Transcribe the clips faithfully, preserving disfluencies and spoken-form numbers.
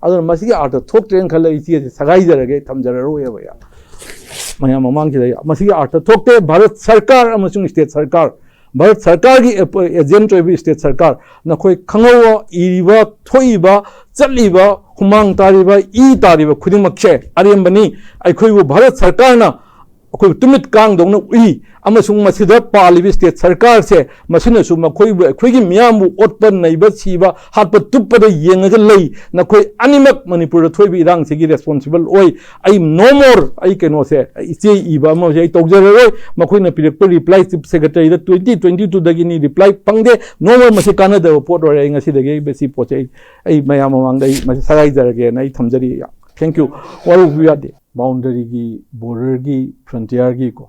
ꯑꯗꯨꯅ ꯃꯁꯤꯒꯤ ꯑꯥꯔꯊ ꯊꯣꯛꯇ꯭ꯔꯦꯅ ꯈꯜꯂ ꯏꯆꯦꯁꯦ ꯁꯒꯥꯏꯖꯔꯒꯦ, ꯊꯝꯖꯔꯔꯣꯏꯕ꯫ ꯃꯌꯥꯝ ꯃꯃꯥꯡꯁꯤꯗ ꯃꯁꯤꯒꯤ ꯑꯥꯔꯊ ꯊꯣꯛꯇꯦ꯫ ꯚꯥꯔꯠ ꯁꯔꯀꯥꯔ ꯑꯃꯁꯨꯡ ꯁ꯭ꯇꯦꯠ ꯁꯔꯀꯥꯔ, ꯚꯥꯔꯠ ꯁꯔꯀꯥꯔꯒꯤ ꯑꯦꯖꯦꯟꯠ ꯑꯣꯏꯕ ꯁ꯭ꯇꯦꯠ ꯁꯔꯀꯥꯔ, ꯅꯈꯣꯏ ꯈꯪꯍꯧꯕ, ꯏꯔꯤꯕ, ꯊꯣꯛꯏꯕ, ꯆꯠꯂꯤꯕ, ꯍꯨꯃꯥꯡ ꯇꯥꯔꯤꯕ, ꯏ ꯇꯥꯔꯤꯕ ꯈꯨꯗꯤꯡꯃꯛꯁꯦ ꯑꯔꯦꯝꯕꯅꯤ꯫ ꯑꯩꯈꯣꯏꯕꯨ ꯚꯥꯔꯠ ꯁꯔꯀꯥꯔꯅ ꯑꯩꯈꯣꯏꯕꯨ ꯇꯨꯃꯤꯠ ꯀꯥꯡꯗꯧꯅ ꯎꯏ ꯑꯃꯁꯨꯡ ꯃꯁꯤꯗ ꯄꯥꯜꯂꯤꯕ ꯁ꯭ꯇꯦꯠ ꯁꯔꯀꯥꯔꯁꯦ, ꯃꯁꯤꯅꯁꯨ ꯃꯈꯣꯏꯕꯨ, ꯑꯩꯈꯣꯏꯒꯤ ꯃꯤꯌꯥꯝꯕꯨ ꯑꯣꯠꯄ, ꯅꯩꯕ, ꯁꯤꯕ, ꯍꯥꯠꯄ, ꯇꯨꯞꯄꯗ ꯌꯦꯡꯉꯒ ꯂꯩ꯫ ꯅꯈꯣꯏ ꯑꯅꯤꯃꯛ ꯃꯅꯤꯄꯨꯔꯗ ꯊꯣꯛꯏꯕ ꯏꯔꯥꯡꯁꯤꯒꯤ ꯔꯦꯁꯄꯣꯟꯁꯤꯕꯜ ꯑꯣꯏ꯫ ꯑꯩ no more, ꯑꯩ ꯀꯩꯅꯣꯁꯦ, ꯏꯆꯦ ꯏꯕ ꯑꯃꯁꯦ ꯑꯩ ꯇꯧꯖꯔꯔꯣꯏ꯫ ꯃꯈꯣꯏꯅ ꯄꯤꯔꯛꯄ ꯔꯤꯄ꯭ꯂꯥꯏ ꯆꯤꯐ ꯁꯦꯀ꯭ꯔꯦꯇꯔꯤꯗ twenty twenty twoꯗꯒꯤꯅꯤ ꯔꯤꯄ꯭ꯂꯥꯏ ꯐꯪꯗꯦ꯫ No more, ꯃꯁꯤ ꯀꯥꯟꯅꯗꯕ ꯄꯣꯠ ꯑꯣꯏꯔꯦ꯫ ꯑꯩ ꯉꯁꯤꯗꯒꯤ ꯑꯩ ꯃꯁꯤ ꯄꯣꯠꯁꯦ ꯑꯩ, ꯑꯩ ꯃꯌꯥꯝ ꯃꯃꯥꯡꯗ ꯑꯩ ꯃꯁꯤ ꯁꯔꯥꯏꯖꯔꯒꯦꯅ ꯑꯩ ꯊꯝꯖꯔꯤ꯫ Thank you꯫ ꯋꯥꯔꯧꯕꯤꯕ ꯌꯥꯗꯦ꯫ ꯕꯥꯎꯟꯗꯔꯤꯒꯤ, ꯕꯣꯔꯗꯔꯒꯤ, ꯐ꯭ꯔꯟꯇꯤꯌꯔꯒꯤꯀꯣ,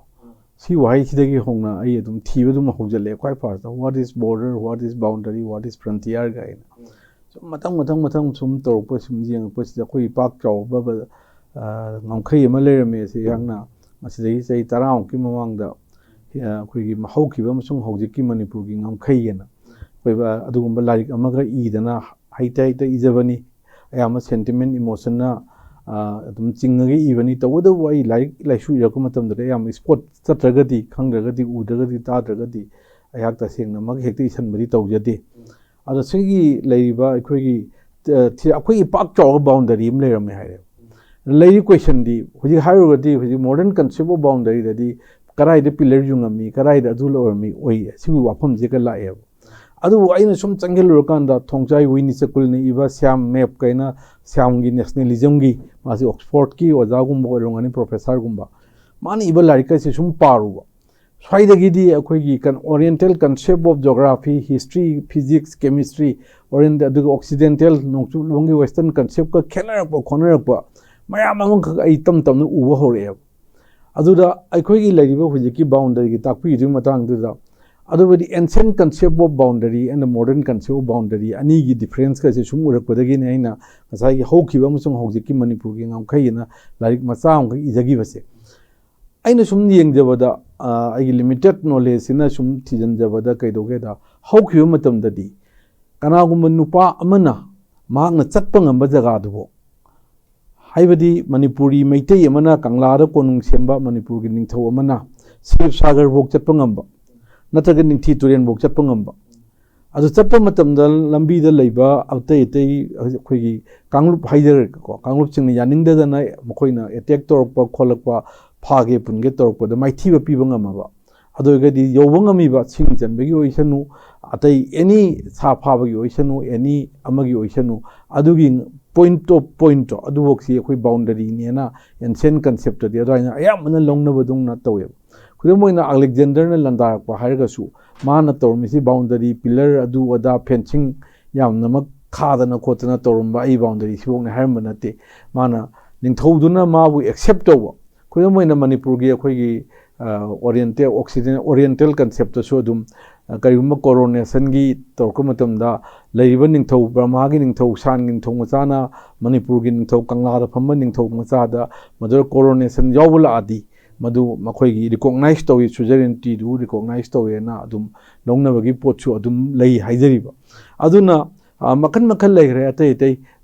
ꯁꯤ ꯋꯥꯍꯩꯁꯤꯗꯒꯤ ꯍꯧꯅ ꯑꯩ ꯑꯗꯨꯝ ꯊꯤꯕ ꯑꯗꯨꯝ ꯍꯧꯖꯤꯜꯂꯛꯑꯦ꯫ ꯈ꯭ꯋꯥꯏ first, what is border, what is boundary, what is frontier ꯀꯥꯏꯅ ꯁꯨꯝ ꯃꯊꯪ ꯃꯊꯪ ꯃꯊꯪ ꯁꯨꯝ ꯇꯧꯔꯛꯄ, ꯁꯨꯝ ꯌꯦꯡꯉꯛꯄꯁꯤꯗ ꯑꯩꯈꯣꯏꯒꯤ ꯄꯥꯛ ꯆꯥꯎꯔꯕ, ꯑ, ꯉꯝꯈꯩ ꯑꯃ ꯂꯩꯔꯝꯃꯦ꯫ ꯑꯁꯤ ꯑꯩꯍꯥꯛꯅ ꯃꯁꯤꯗꯒꯤ ꯆꯍꯤ ꯇꯔꯥꯃꯨꯛꯀꯤ ꯃꯃꯥꯡꯗ, ꯑ, ꯑꯩꯈꯣꯏꯒꯤ ꯍꯧꯈꯤꯕ ꯑꯃꯁꯨꯡ ꯍꯧꯖꯤꯛꯀꯤ ꯃꯅꯤꯄꯨꯔꯒꯤ ꯉꯝꯈꯩ ꯍꯥꯏꯅ ꯑꯩꯈꯣꯏ ꯑꯗꯨꯒꯨꯝꯕ ꯂꯥꯏꯔꯤꯛ ꯑꯃꯒ ꯏꯗꯅ ꯍꯩꯇ ꯍꯩꯇ ꯏꯖꯕꯅꯤ꯫ ꯑꯌꯥꯝꯕ ꯁꯦꯟꯇꯤꯃꯦꯟ, ꯏꯃꯣꯁꯟꯅ, ꯑ, ꯑꯗꯨꯝ ꯆꯤꯡꯉꯒ ꯏꯕꯅꯤ꯫ ꯇꯧꯕꯇꯕꯨ ꯑꯩ ꯂꯥꯏꯔꯤꯛ ꯂꯥꯏꯁꯨ ꯏꯔꯛꯄ ꯃꯇꯝꯗꯗꯤ ꯑꯌꯥꯝꯕ ꯏꯁꯄꯣꯠ ꯆꯠꯇ꯭ꯔꯒꯗꯤ, ꯈꯪꯗ꯭ꯔꯒꯗꯤ, ꯎꯗ꯭ꯔꯒꯗꯤ, ꯇꯥꯗ꯭ꯔꯒꯗꯤ ꯑꯩꯍꯥꯛ ꯇꯁꯦꯡꯅꯃꯛ ꯍꯦꯛꯇ ꯏꯁꯟꯕꯗꯤ ꯇꯧꯖꯗꯦ꯫ ꯑꯗꯣ ꯁꯤꯒꯤ ꯂꯩꯔꯤꯕ ꯑꯩꯈꯣꯏꯒꯤ, ꯑ, ꯊꯤ-, ꯑꯩꯈꯣꯏꯒꯤ ꯄꯥꯛ ꯆꯥꯎꯕ ꯕꯥꯎꯟꯗꯔꯤ ꯑꯃ ꯂꯩꯔꯝꯃꯦ ꯍꯥꯏꯔꯦ꯫ ꯂꯩꯔꯤ ꯀꯣꯏꯁꯟꯗꯤ ꯍꯧꯖꯤꯛ ꯍꯥꯏꯔꯨꯔꯒꯗꯤ, ꯍꯧꯖꯤꯛ ꯃꯣꯗꯔꯟ ꯀꯟꯁꯦꯞ ꯑꯣꯐ ꯕꯥꯎꯟꯗꯔꯤꯗꯗꯤ ꯀꯗꯥꯏꯗ ꯄꯤꯂꯔ ꯌꯨꯡꯉꯝꯃꯤ, ꯀꯗꯥꯏꯗ ꯑꯗꯨ ꯂꯧꯔꯝꯃꯤ ꯑꯣꯏ, ꯁꯤꯒꯤ ꯋꯥꯐꯝꯁꯤꯒ ꯂꯥꯛꯑꯦꯕ꯫ ꯑꯗꯨꯕꯨ ꯑꯩꯅ ꯁꯨꯝ ꯆꯪꯁꯤꯜꯂꯨꯔꯀꯥꯟꯗ ꯊꯣꯡꯆꯥꯏ ꯋꯤꯅꯤ ꯆꯀꯨꯜꯅ ꯏꯕ ꯁ꯭ꯌꯥꯝ ꯃꯦꯞ ꯀꯥꯏꯅ, ꯁ꯭ꯌꯥꯝꯒꯤ ꯅꯦꯁꯅꯦꯂꯤꯖꯝꯒꯤ, ꯃꯥꯁꯤ ꯑꯣꯛꯁꯐꯣꯔꯗꯀꯤ ꯑꯣꯖꯥꯒꯨꯝꯕ ꯑꯣꯏꯔꯝꯒꯅꯤ, ꯄ꯭ꯔꯣꯐꯦꯁꯔꯒꯨꯝꯕ, ꯃꯥꯅ ꯏꯕ ꯂꯥꯏꯔꯤꯛ ꯑꯁꯤ ꯁꯨꯝ ꯄꯥꯔꯨꯕ, ꯁ꯭ꯋꯥꯏꯗꯒꯤꯗꯤ ꯑꯩꯈꯣꯏꯒꯤ ꯀꯟ-, Oriental concept of geography, history, physics, chemistry, Orient-, ꯑꯗꯨꯒ Occidental, ꯅꯣꯡꯆꯨꯞꯂꯣꯝꯒꯤ Western concept-ꯀ ꯈꯦꯠꯅꯔꯛꯄ ꯈꯣꯠꯅꯔꯛꯄ ꯃꯌꯥꯝ ꯑꯃꯈꯛ ꯑꯩ ꯇꯞ ꯇꯞꯅ ꯎꯕ ꯍꯧꯔꯛꯑꯦꯕ꯫ ꯑꯗꯨꯗ ꯑꯩꯈꯣꯏꯒꯤ ꯂꯩꯔꯤꯕ ꯍꯧꯖꯤꯛꯀꯤ ꯕꯥꯎꯟꯗꯔꯤꯒꯤ ꯇꯥꯛꯄꯤꯗꯨꯒꯤ ꯃꯇꯥꯡꯗꯨꯗ, ꯑꯗꯨꯕꯨꯗꯤ ancient concept of boundary and modern concept of boundary ꯑꯅꯤꯒꯤ ꯗꯤꯐ꯭ꯔꯦꯟꯁꯀꯁꯦ ꯁꯨꯝ ꯎꯔꯛꯄꯗꯒꯤꯅꯦ ꯑꯩꯅ ꯉꯁꯥꯏꯒꯤ ꯍꯧꯈꯤꯕ ꯑꯃꯁꯨꯡ ꯍꯧꯖꯤꯛꯀꯤ ꯃꯅꯤꯄꯨꯔꯒꯤ ꯉꯝꯈꯩ ꯑꯅ ꯂꯥꯏꯔꯤꯛ ꯃꯆꯥ ꯑꯃꯈꯛ ꯏꯖꯈꯤꯕꯁꯦ꯫ ꯑꯩꯅ ꯁꯨꯝ ꯌꯦꯡꯖꯕꯗ, ꯑ, ꯑꯩꯒꯤ ꯂꯤꯃꯤꯇꯦꯠ ꯅꯣꯂꯦꯖꯁꯤꯅ ꯁꯨꯝ ꯊꯤꯖꯤꯟꯖꯕꯗ ꯀꯩꯗꯧꯒꯦꯗ, ꯍꯧꯈꯤꯕ ꯃꯇꯝꯗꯗꯤ ꯀꯅꯥꯒꯨꯝꯕ ꯅꯨꯄꯥ ꯑꯃꯅ ꯃꯍꯥꯛꯅ ꯆꯠꯄ ꯉꯝꯕ ꯖꯒꯥꯗꯨꯕꯨ, ꯍꯥꯏꯕꯗꯤ ꯃꯅꯤꯄꯨꯔꯤ ꯃꯩꯇꯩ ꯑꯃꯅ ꯀꯪꯂꯥꯗ ꯀꯣꯅꯨꯡ ꯁꯦꯝꯕ ꯃꯅꯤꯄꯨꯔꯒꯤ ꯅꯤꯡꯊꯧ ꯑꯃꯅ ꯁꯤꯕ ꯁꯥꯒꯔꯐꯥꯎ ꯆꯠꯄ ꯉꯝꯕ, ꯅꯠꯇ꯭ꯔꯒ ꯅꯤꯡꯊꯤ ꯇꯨꯔꯦꯟꯐꯥꯎ ꯆꯠꯄ ꯉꯝꯕ, ꯑꯗꯨ ꯆꯠꯄ ꯃꯇꯝꯗ ꯂꯝꯕꯤꯗ ꯂꯩꯕ ꯑꯇꯩ ꯑꯇꯩ ꯑꯩꯈꯣꯏꯒꯤ ꯀꯥꯡꯂꯨꯞ ꯍꯥꯏꯖꯔꯒꯦꯀꯣ, ꯀꯥꯡꯂꯨꯞꯁꯤꯡꯅ ꯌꯥꯅꯤꯡꯗꯗꯅ ꯃꯈꯣꯏꯅ ꯑꯦꯇꯦꯛ ꯇꯧꯔꯛꯄ ꯈꯣꯠꯂꯛꯄ, ꯐꯥꯒꯦ ꯄꯨꯟꯒꯦ ꯇꯧꯔꯛꯄꯗ ꯃꯥꯏꯊꯤꯕ ꯄꯤꯕ ꯉꯝꯃꯕ, ꯑꯗꯨ ꯑꯣꯏꯔꯒꯗꯤ ꯌꯧꯕ ꯉꯝꯃꯤꯕ ꯁꯤꯡ ꯆꯟꯕꯒꯤ ꯑꯣꯏꯁꯅꯨ, ꯑꯇꯩ ꯑꯦꯅꯤ ꯁꯥ ꯐꯥꯕꯒꯤ ꯑꯣꯏꯁꯅꯨ, ꯑꯦꯅꯤ ꯑꯃꯒꯤ ꯑꯣꯏꯁꯅꯨ, ꯑꯗꯨꯒꯤ point of point ꯑꯗꯨꯐꯥꯎꯁꯤ ꯑꯩꯈꯣꯏ ꯕꯥꯎꯟꯗꯔꯤꯅꯦꯅ ꯑꯦꯟꯁꯤꯌꯟ ꯀꯟꯁꯦꯞꯇꯗꯤ ꯑꯗꯨꯃꯥꯏꯅ ꯑꯌꯥꯝꯕꯅ ꯂꯧꯅꯕꯗꯧꯅ ꯇꯧꯋꯦꯕ꯫ ꯈꯨꯗꯝ ꯑꯣꯏꯅ ꯑꯂꯦꯛꯖꯦꯟꯗꯔꯅ ꯂꯥꯟꯗꯥꯔꯛꯄ ꯍꯥꯏꯔꯒꯁꯨ, ꯃꯥꯅ ꯇꯧꯔꯝꯃꯤꯁꯤ ꯕꯥꯎꯟꯗꯔꯤ, ꯄꯤꯂꯔ, ꯑꯗꯨ ꯑꯗꯥ, ꯐꯦꯟꯁꯤꯡ ꯌꯥꯝꯅꯃꯛ ꯈꯥꯗꯅ ꯈꯣꯠꯇꯅ ꯇꯧꯔꯝꯕ ꯑꯩ ꯕꯥꯎꯟꯗꯔꯤ ꯁꯤꯐꯥꯎꯅꯤ ꯍꯥꯏꯔꯝꯕ ꯅꯠꯇꯦ꯫ ꯃꯥꯅ ꯅꯤꯡꯊꯧꯗꯨꯅ ꯃꯥꯕꯨ ꯑꯦꯛꯁꯦꯞ ꯇꯧꯕ꯫ ꯈꯨꯗꯝ ꯑꯣꯏꯅ ꯃꯅꯤꯄꯨꯔꯒꯤ ꯑꯩꯈꯣꯏꯒꯤ ꯑꯣꯔꯤꯌꯦꯟꯇꯦꯜ ꯑꯣꯛꯁꯤꯗꯦꯟ ꯑꯣꯔꯤꯌꯦꯟꯇꯦꯜ ꯀꯟꯁꯦꯞꯇꯁꯨ ꯑꯗꯨꯝ, ꯑ, ꯀꯔꯤꯒꯨꯝꯕ ꯀꯣꯔꯣꯅꯦꯁꯟꯒꯤ ꯇꯧꯔꯛꯄ ꯃꯇꯝꯗ ꯂꯩꯔꯤꯕ ꯅꯤꯡꯊꯧ, ꯕ꯭ꯔꯍꯃꯥꯒꯤ ꯅꯤꯡꯊꯧ, ꯁꯥꯟꯒꯤ ꯅꯤꯡꯊꯧ ꯃꯆꯥꯅ ꯃꯅꯤꯄꯨꯔꯒꯤ ꯅꯤꯡꯊꯧ, ꯀꯪꯂꯥꯗ ꯐꯝꯕ ꯅꯤꯡꯊꯧ ꯃꯆꯥꯗ ꯃꯗꯨꯗ ꯀꯣꯔꯣꯅꯦꯁꯟ ꯌꯥꯎꯕ ꯂꯥꯛꯑꯗꯤ, ꯃꯗꯨ ꯃꯈꯣꯏꯒꯤ ꯔꯤꯀꯣꯛꯅꯥꯏꯁ ꯇꯧꯏ, ꯁꯨꯖꯔꯦꯟꯇꯤꯗꯨ ꯔꯤꯀꯣꯛꯅꯥꯏꯁ ꯇꯧꯋꯦꯅ ꯑꯗꯨꯝ ꯂꯧꯅꯕꯒꯤ ꯄꯣꯠꯁꯨ ꯑꯗꯨꯝ ꯂꯩ ꯍꯥꯏꯖꯔꯤꯕ꯫ ꯑꯗꯨꯅ, ꯑ, ꯃꯈꯜ ꯃꯈꯜ ꯂꯩꯈ꯭ꯔꯦ꯫ ꯑꯇꯩ ꯑꯇꯩ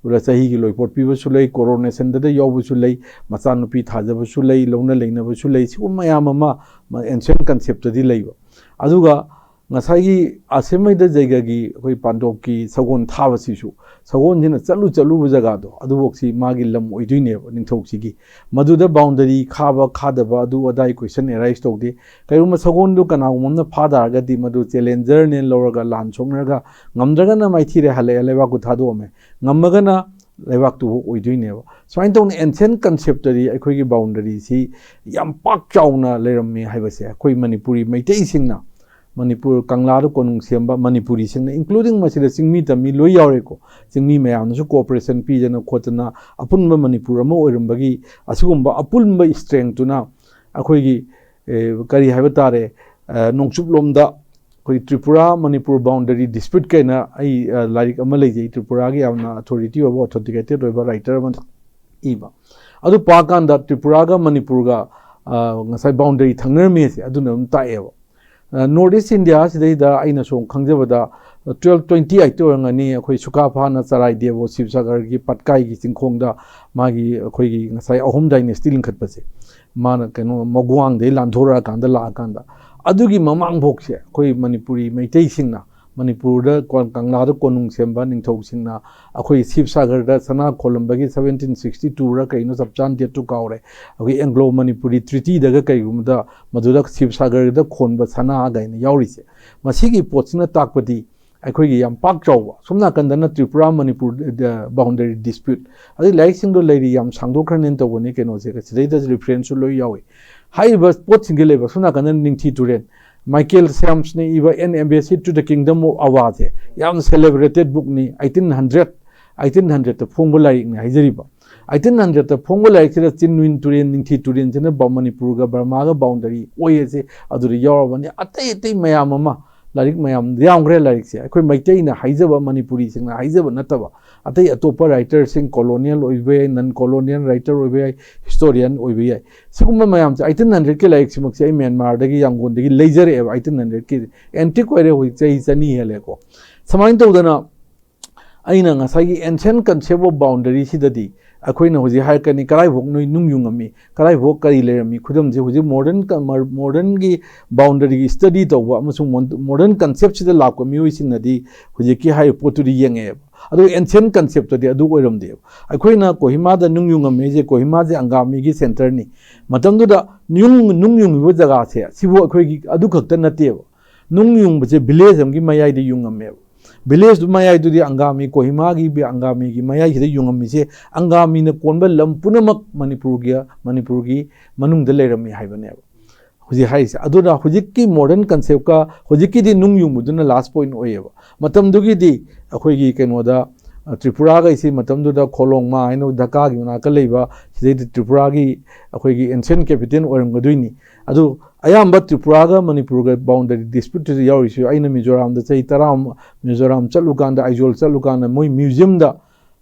ꯆꯍꯤꯒꯤ ꯂꯣꯏꯄꯣꯠ ꯄꯤꯕꯁꯨ ꯂꯩ, ꯀꯣꯔꯣꯅꯦꯁꯟꯗꯗ ꯌꯥꯎꯕꯁꯨ ꯂꯩ, ꯃꯆꯥꯅꯨꯄꯤ ꯊꯥꯖꯕꯁꯨ ꯂꯩ, ꯂꯧꯅ ꯂꯩꯅꯕꯁꯨ ꯂꯩ꯫ ꯁꯤꯒꯨꯝꯕ ꯃꯌꯥꯝ ꯑꯃ ꯑꯦꯟꯁꯤꯌꯟ ꯀꯟꯁꯦꯞꯇꯗꯤ ꯂꯩꯕ꯫ ꯑꯗꯨꯒ ꯉꯁꯥꯏꯒꯤ ꯑꯁꯃꯦꯙ ꯌꯖ꯭ꯒꯒꯤ ꯑꯩꯈꯣꯏ ꯄꯥꯟꯗꯣꯞꯀꯤ ꯁꯒꯣꯜ ꯊꯥꯕꯁꯤꯁꯨ, ꯁꯒꯣꯜꯁꯤꯅ ꯆꯠꯂꯨ ꯆꯠꯂꯨꯕ ꯖꯒꯥꯗꯣ ꯑꯗꯨꯐꯥꯎꯁꯤ ꯃꯥꯒꯤ ꯂꯝ ꯑꯣꯏꯗꯣꯏꯅꯦꯕ, ꯅꯤꯡꯊꯧꯁꯤꯒꯤ꯫ ꯃꯗꯨꯗ ꯕꯥꯎꯟꯗꯔꯤ ꯈꯥꯕ ꯈꯥꯗꯕ ꯑꯗꯨ ꯑꯗꯥꯏ ꯀꯣꯏꯁꯟ ꯑꯦꯔꯥꯏꯁ ꯇꯧꯗꯦ꯫ ꯀꯔꯤꯒꯨꯝꯕ ꯁꯒꯣꯜꯗꯨ ꯀꯅꯥꯒꯨꯝꯕ ꯑꯃꯅ ꯐꯥ ꯇꯥꯔꯒꯗꯤ ꯃꯗꯨ ꯆꯦꯂꯦꯟꯖꯔꯅꯦꯅ ꯂꯧꯔꯒ ꯂꯥꯟ ꯁꯣꯛꯅꯔꯒ, ꯉꯝꯗ꯭ꯔꯒꯅ ꯃꯥꯏꯊꯤꯔꯦ, ꯍꯜꯂꯛꯑꯦ, ꯂꯩꯕꯥꯛꯄꯨ ꯊꯥꯗꯣꯛꯑꯝꯃꯦ, ꯉꯝꯃꯒꯅ ꯂꯩꯕꯥꯛꯇꯨꯕꯨ ꯑꯣꯏꯗꯣꯏꯅꯦꯕ꯫ ꯁꯨꯃꯥꯏꯅ ꯇꯧꯅ ꯑꯦꯟꯁꯤꯌꯟ ꯀꯟꯁꯦꯞꯇꯗꯤ ꯑꯩꯈꯣꯏꯒꯤ ꯕꯥꯎꯟꯗꯔꯤꯁꯤ ꯌꯥꯝ ꯄꯥꯛ ꯆꯥꯎꯅ ꯂꯩꯔꯝꯃꯤ ꯍꯥꯏꯕꯁꯦ ꯑꯩꯈꯣꯏ ꯃꯅꯤꯄꯨꯔꯤ ꯃꯩꯇꯩꯁꯤꯡꯅ, ꯃꯅꯤꯄꯨꯔ ꯀꯪꯂꯥꯗ ꯀꯣꯅꯨꯡ ꯁꯦꯝꯕ ꯃꯅꯤꯄꯨꯔꯤꯁꯤꯡꯅ, ꯏꯟꯀ꯭ꯂꯨꯗꯤꯡ ꯃꯁꯤꯗ ꯆꯤꯡꯃꯤ ꯇꯝꯃꯤ ꯂꯣꯏ ꯌꯥꯎꯔꯦꯀꯣ꯫ ꯆꯤꯡꯃꯤ ꯃꯌꯥꯝꯅꯁꯨ ꯀꯣꯑꯣꯄꯔꯦꯁꯟ ꯄꯤꯗꯅ ꯈꯣꯠꯇꯅ ꯑꯄꯨꯟꯕ ꯃꯅꯤꯄꯨꯔ ꯑꯃ ꯑꯣꯏꯔꯝꯕꯒꯤ ꯑꯁꯤꯒꯨꯝꯕ ꯑꯄꯨꯟꯕ ꯏꯁꯇ꯭ꯔꯦꯡꯇꯨꯅ ꯑꯩꯈꯣꯏꯒꯤ, ꯑꯦ, ꯀꯔꯤ ꯍꯥꯏꯕ ꯇꯥꯔꯦ, ꯑ, ꯅꯣꯡꯆꯨꯞꯂꯣꯝꯗ ꯑꯩꯈꯣꯏ ꯇ꯭ꯔꯤꯄꯨꯔꯥ ꯃꯅꯤꯄꯨꯔ ꯕꯥꯎꯟꯗꯔꯤ ꯗꯤꯁꯄ꯭ꯌꯨꯠ ꯀꯥꯏꯅ ꯑꯩ, ꯑ, ꯂꯥꯏꯔꯤꯛ ꯑꯃ ꯂꯩꯖꯩ, ꯇ꯭ꯔꯤꯄꯨꯔꯥꯒꯤ ꯌꯥꯝꯅ ꯑꯣꯊꯣꯔꯤꯇꯤ ꯑꯣꯏꯕ, ꯑꯣꯊꯦꯟꯇꯤꯀꯦꯇꯦꯠ ꯑꯣꯏꯕ ꯔꯥꯏꯇꯔ ꯑꯃꯅ ꯏꯕ꯫ ꯑꯗꯨ ꯄꯥꯀꯥꯟꯗ ꯇ꯭ꯔꯤꯄꯨꯔꯥꯒ ꯃꯅꯤꯄꯨꯔꯒ, ꯑ, ꯉꯁꯥꯏ ꯕꯥꯎꯟꯗꯔꯤ ꯊꯪꯅꯔꯝꯃꯤ ꯑꯁꯦ ꯑꯗꯨꯅ ꯑꯗꯨꯝ ꯇꯥꯛꯑꯦꯕ꯫ ꯑ, ꯅꯣꯔꯠ ꯏꯁ ꯏꯟꯗꯤꯌꯥ ꯁꯤꯗꯩꯗ ꯑꯩꯅ ꯁꯨꯝ ꯈꯪꯖꯕꯗ ꯇ꯭ꯋꯦꯜꯐ ꯇ꯭ꯋꯦꯟꯇꯤ ꯑꯩꯠꯇ ꯑꯣꯏꯔꯝꯒꯅꯤ, ꯑꯩꯈꯣꯏ ꯁꯨꯀꯥꯐꯥꯅ ꯆꯔꯥꯏꯗꯦꯕꯣ ꯁꯤꯕꯁꯥꯒꯔꯒꯤ ꯄꯠꯀꯥꯏꯒꯤ ꯆꯤꯡꯈꯣꯡꯗ ꯃꯥꯒꯤ ꯑꯩꯈꯣꯏꯒꯤ ꯉꯁꯥꯏ ꯑꯍꯨꯝ ꯗꯥꯏꯅꯦꯁꯇꯤ ꯂꯤꯡꯈꯠꯄꯁꯦ, ꯃꯥꯅ ꯀꯩꯅꯣ ꯃꯒ꯭ꯋꯥꯡꯗꯩ ꯂꯥꯟꯊꯣꯔꯛꯑꯀꯥꯟꯗ ꯂꯥꯛꯑꯀꯥꯟꯗ, ꯑꯗꯨꯒꯤ ꯃꯃꯥꯡꯐꯥꯎꯁꯦ ꯑꯩꯈꯣꯏ ꯃꯅꯤꯄꯨꯔꯤ ꯃꯩꯇꯩꯁꯤꯡꯅ ꯃꯅꯤꯄꯨꯔꯗ ꯀꯣ-, ꯀꯪꯂꯥꯗ ꯀꯣꯅꯨꯡ ꯁꯦꯝꯕ ꯅꯤꯡꯊꯧꯁꯤꯡꯅ ꯑꯩꯈꯣꯏ ꯁꯤꯕꯁꯥꯒꯔꯗ ꯁꯅꯥ ꯈꯣꯜꯂꯝꯕꯒꯤ ꯁꯕꯦꯟꯇꯤꯟ ꯁꯤꯛꯁꯇꯤ ꯇꯨꯔ ꯀꯩꯅꯣ, ꯆꯞ ꯆꯥꯅ ꯗꯦꯠꯇꯨ ꯀꯥꯎꯔꯦ, ꯑꯩꯈꯣꯏ ꯑꯦꯡꯒ꯭ꯂꯣ ꯃꯅꯤꯄꯨꯔꯤ ꯇ꯭ꯔꯤꯇꯤꯗꯒ ꯀꯩꯒꯨꯝꯕꯗ ꯃꯗꯨꯗ ꯁꯤꯕꯁꯥꯒꯔꯗ ꯈꯣꯟꯕ ꯁꯅꯥ ꯀꯥꯏꯅ ꯌꯥꯎꯔꯤꯁꯦ꯫ ꯃꯁꯤꯒꯤ ꯄꯣꯠꯁꯤꯅ ꯇꯥꯛꯄꯗꯤ ꯑꯩꯈꯣꯏꯒꯤ ꯌꯥꯝ ꯄꯥꯛ ꯆꯥꯎꯕ, ꯁꯣꯝ ꯅꯥꯀꯟꯗꯅ ꯇ꯭ꯔꯤꯄꯨꯔꯥ ꯃꯅꯤꯄꯨꯔ boundary dispute, ꯑꯗꯩ ꯂꯥꯏꯔꯤꯛꯁꯤꯡꯗꯣ ꯂꯩꯔꯤ, ꯌꯥꯝ ꯁꯥꯡꯗꯣꯛꯈ꯭ꯔꯅꯦꯅ ꯇꯧꯕꯅꯤ ꯀꯩꯅꯣꯁꯦ, ꯁꯤꯗꯩꯗ ꯔꯤꯐꯔꯦꯟꯁꯁꯨ ꯂꯣꯏ ꯌꯥꯎꯏ꯫ ꯍꯥꯏꯔꯤꯕ ꯄꯣꯠꯁꯤꯡꯁꯦ ꯂꯩꯕ, ꯁꯣꯝ ꯅꯥꯀꯟꯗ ꯅꯤꯡꯊꯤ ꯇꯨꯔꯦꯜ, ꯃꯥꯏꯀꯦꯜ ꯁꯦꯝꯁꯅ ꯏꯕ An Embassy to the Kingdom of Awa ꯁꯦ ꯌꯥꯝ celebrated bookꯅꯤ, ꯑꯩꯇꯤꯟ ꯍꯟꯗ꯭ꯔꯦꯠ, ꯑꯩꯇꯤꯟ ꯍꯟꯗ꯭ꯔꯦꯠꯇ ꯐꯣꯡꯕ ꯂꯥꯏꯔꯤꯛꯅꯤ ꯍꯥꯏꯖꯔꯤꯕ꯫ ꯑꯩꯇꯤꯟ ꯍꯟꯗ꯭ꯔꯦꯠꯇ ꯐꯣꯡꯕ ꯂꯥꯏꯔꯤꯛꯁꯤꯗ ꯆꯤꯟꯋꯤꯟ ꯇꯨꯔꯦꯜ, ꯅꯤꯡꯊꯤ ꯇꯨꯔꯦꯜꯁꯤꯅ ꯕ-, ꯃꯅꯤꯄꯨꯔꯒ ꯕꯔꯃꯥꯒ boundary ꯑꯣꯏ ꯑꯁꯦ ꯑꯗꯨꯗ ꯌꯥꯎꯔꯕꯅꯤ꯫ ꯑꯇꯩ ꯑꯇꯩ ꯃꯌꯥꯝ ꯑꯃ, ꯂꯥꯏꯔꯤꯛ ꯃꯌꯥꯝ ꯌꯥꯝꯈ꯭ꯔꯦ ꯂꯥꯏꯔꯤꯛꯁꯦ, ꯑꯩꯈꯣꯏ ꯃꯩꯇꯩꯅ ꯍꯥꯏꯖꯕ, ꯃꯅꯤꯄꯨꯔꯤꯁꯤꯡꯅ ꯍꯥꯏꯖꯕ ꯅꯠꯇꯕ, ꯑꯇꯩ ꯑꯇꯣꯞꯄ writerꯁꯤꯡ, colonial ꯑꯣꯏꯕ ꯌꯥꯏ, non colonial writer ꯑꯣꯏꯕ ꯌꯥꯏ, historian ꯑꯣꯏꯕ ꯌꯥꯏ꯫ ꯁꯤꯒꯨꯝꯕ ꯃꯌꯥꯝꯁꯦ, ꯑꯩꯇꯤꯟ ꯍꯟꯗ꯭ꯔꯦꯠꯀꯤ ꯂꯥꯏꯔꯤꯛꯁꯤꯃꯛꯁꯦ ꯑꯩ ꯃ꯭ꯌꯥꯟꯃꯥꯔꯗꯒꯤ, ꯌꯥꯡꯒꯣꯟꯗꯒꯤ ꯂꯩꯖꯔꯛꯑꯦꯕ, ꯑꯩꯇꯤꯟ ꯍꯟꯗ꯭ꯔꯦꯠꯀꯤ꯫ Antique ꯑꯣꯏꯔꯦ, ꯍꯧꯖꯤꯛ ꯆꯍꯤ ꯆꯅꯤ ꯍꯦꯜꯂꯦꯀꯣ꯫ ꯁꯨꯃꯥꯏꯅ ꯇꯧꯗꯅ ꯑꯩꯅ ꯉꯁꯥꯏꯒꯤ ancient concept of boundaryꯁꯤꯗꯗꯤ ꯑꯩꯈꯣꯏꯅ ꯍꯧꯖꯤꯛ ꯍꯥꯏꯔꯛꯀꯅꯤ, ꯀꯗꯥꯏꯐꯥꯎ ꯅꯣꯏ ꯅꯨꯡ ꯌꯨꯡꯉꯝꯃꯤ, ꯀꯗꯥꯏꯐꯥꯎ ꯀꯔꯤ ꯂꯩꯔꯝꯃꯤ, ꯈꯨꯗꯝꯁꯦ ꯍꯧꯖꯤꯛ modern ꯀ-, ꯃꯔ-, modernꯒꯤ boundaryꯒꯤ study ꯇꯧꯕ ꯑꯃꯁꯨꯡ ꯃꯣꯟ-, modern conceptꯁꯤꯗ ꯂꯥꯛꯄ ꯃꯤꯑꯣꯏꯁꯤꯡꯅꯗꯤ ꯍꯧꯖꯤꯛꯀꯤ ꯍꯥꯏꯔꯤꯕ ꯄꯣꯠꯇꯨꯗꯤ ꯌꯦꯡꯉꯛꯑꯦꯕ꯫ ꯑꯗꯨꯒ ancient conceptꯇꯗꯤ ꯑꯗꯨ ꯑꯣꯏꯔꯝꯗꯦꯕ꯫ ꯑꯩꯈꯣꯏꯅ ꯀꯣꯍꯤꯃꯥꯗ ꯅꯨꯡ ꯌꯨꯡꯉꯝꯃꯦ ꯍꯥꯏꯁꯦ, ꯀꯣꯍꯤꯃꯥꯁꯦ ꯑꯪꯒꯥꯃꯤꯒꯤ centreꯅꯤ꯫ ꯃꯇꯝꯗꯨꯗ ꯅꯨꯡ, ꯅꯨꯡ ꯌꯨꯡꯉꯤꯕ ꯖꯒꯥꯁꯦ ꯁꯤꯕꯨ ꯑꯩꯈꯣꯏꯒꯤ ꯑꯗꯨ ꯈꯛꯇ ꯅꯠꯇꯦꯕ꯫ ꯅꯨꯡ ꯌꯨꯡꯕꯁꯦ village ꯑꯃꯒꯤ ꯃꯌꯥꯏꯗ ꯌꯨꯡꯉꯝꯃꯦꯕ꯫ Villageꯗꯨ ꯃꯌꯥꯏꯗꯨꯗꯤ ꯑꯪꯒꯥꯃꯤ, ꯀꯣꯍꯤꯃꯥꯒꯤ ꯕꯤ-, ꯑꯪꯒꯥꯃꯤꯒꯤ ꯃꯌꯥꯏꯁꯤꯗ ꯌꯨꯡꯉꯝꯃꯤꯁꯦ ꯑꯪꯒꯥꯃꯤꯅ ꯀꯣꯟꯕ ꯂꯝ ꯄꯨꯝꯅꯃꯛ ꯃꯅꯤꯄꯨꯔꯒꯤ, ꯃꯅꯤꯄꯨꯔꯒꯤ ꯃꯅꯨꯡꯗ ꯂꯩꯔꯝꯃꯤ ꯍꯥꯏꯕꯅꯦꯕ꯫ ꯍꯧꯖꯤꯛ ꯍꯥꯏꯔꯤꯁꯦ꯫ ꯑꯗꯨꯅ ꯍꯧꯖꯤꯛꯀꯤ modern conceptꯀ ꯍꯧꯖꯤꯛꯀꯤꯗꯤ ꯅꯨꯡ ꯌꯨꯡꯕꯗꯨꯅ last point ꯑꯣꯏꯌꯦꯕ꯫ ꯃꯇꯝꯗꯨꯒꯤꯗꯤ ꯑꯩꯈꯣꯏꯒꯤ ꯀꯩꯅꯣꯗ, ꯑ, ꯇ꯭ꯔꯤꯄꯨꯔꯥꯒꯩꯁꯤ ꯃꯇꯝꯗꯨꯗ ꯈꯣꯂꯣꯡꯃꯥ ꯍꯥꯏꯅ ꯙꯀꯥꯒꯤ ꯃꯅꯥꯛꯇ ꯂꯩꯕ, ꯁꯤꯗꯩꯗ ꯇ꯭ꯔꯤꯄꯨꯔꯥꯒꯤ ꯑꯩꯈꯣꯏꯒꯤ ancient capital ꯑꯣꯏꯔꯝꯒꯗꯣꯏꯅꯤ꯫ ꯑꯗꯨ ꯑꯌꯥꯝꯕ ꯇ꯭ꯔꯤꯄꯨꯔꯥꯒ ꯃꯅꯤꯄꯨꯔꯒ boundary disputeꯇ ꯌꯥꯎꯔꯤꯁꯤ, ꯑꯩꯅ ꯃꯤꯖꯣꯔꯥꯝꯗ ꯆꯍꯤ ꯇꯔꯥ, ꯃꯤꯖꯣꯔꯥꯝ ꯆꯠꯂꯨꯀꯥꯟꯗ, ꯑꯥꯏꯖꯣꯜ ꯆꯠꯂꯨꯀꯥꯟꯗ ꯃꯣꯏ museumꯗ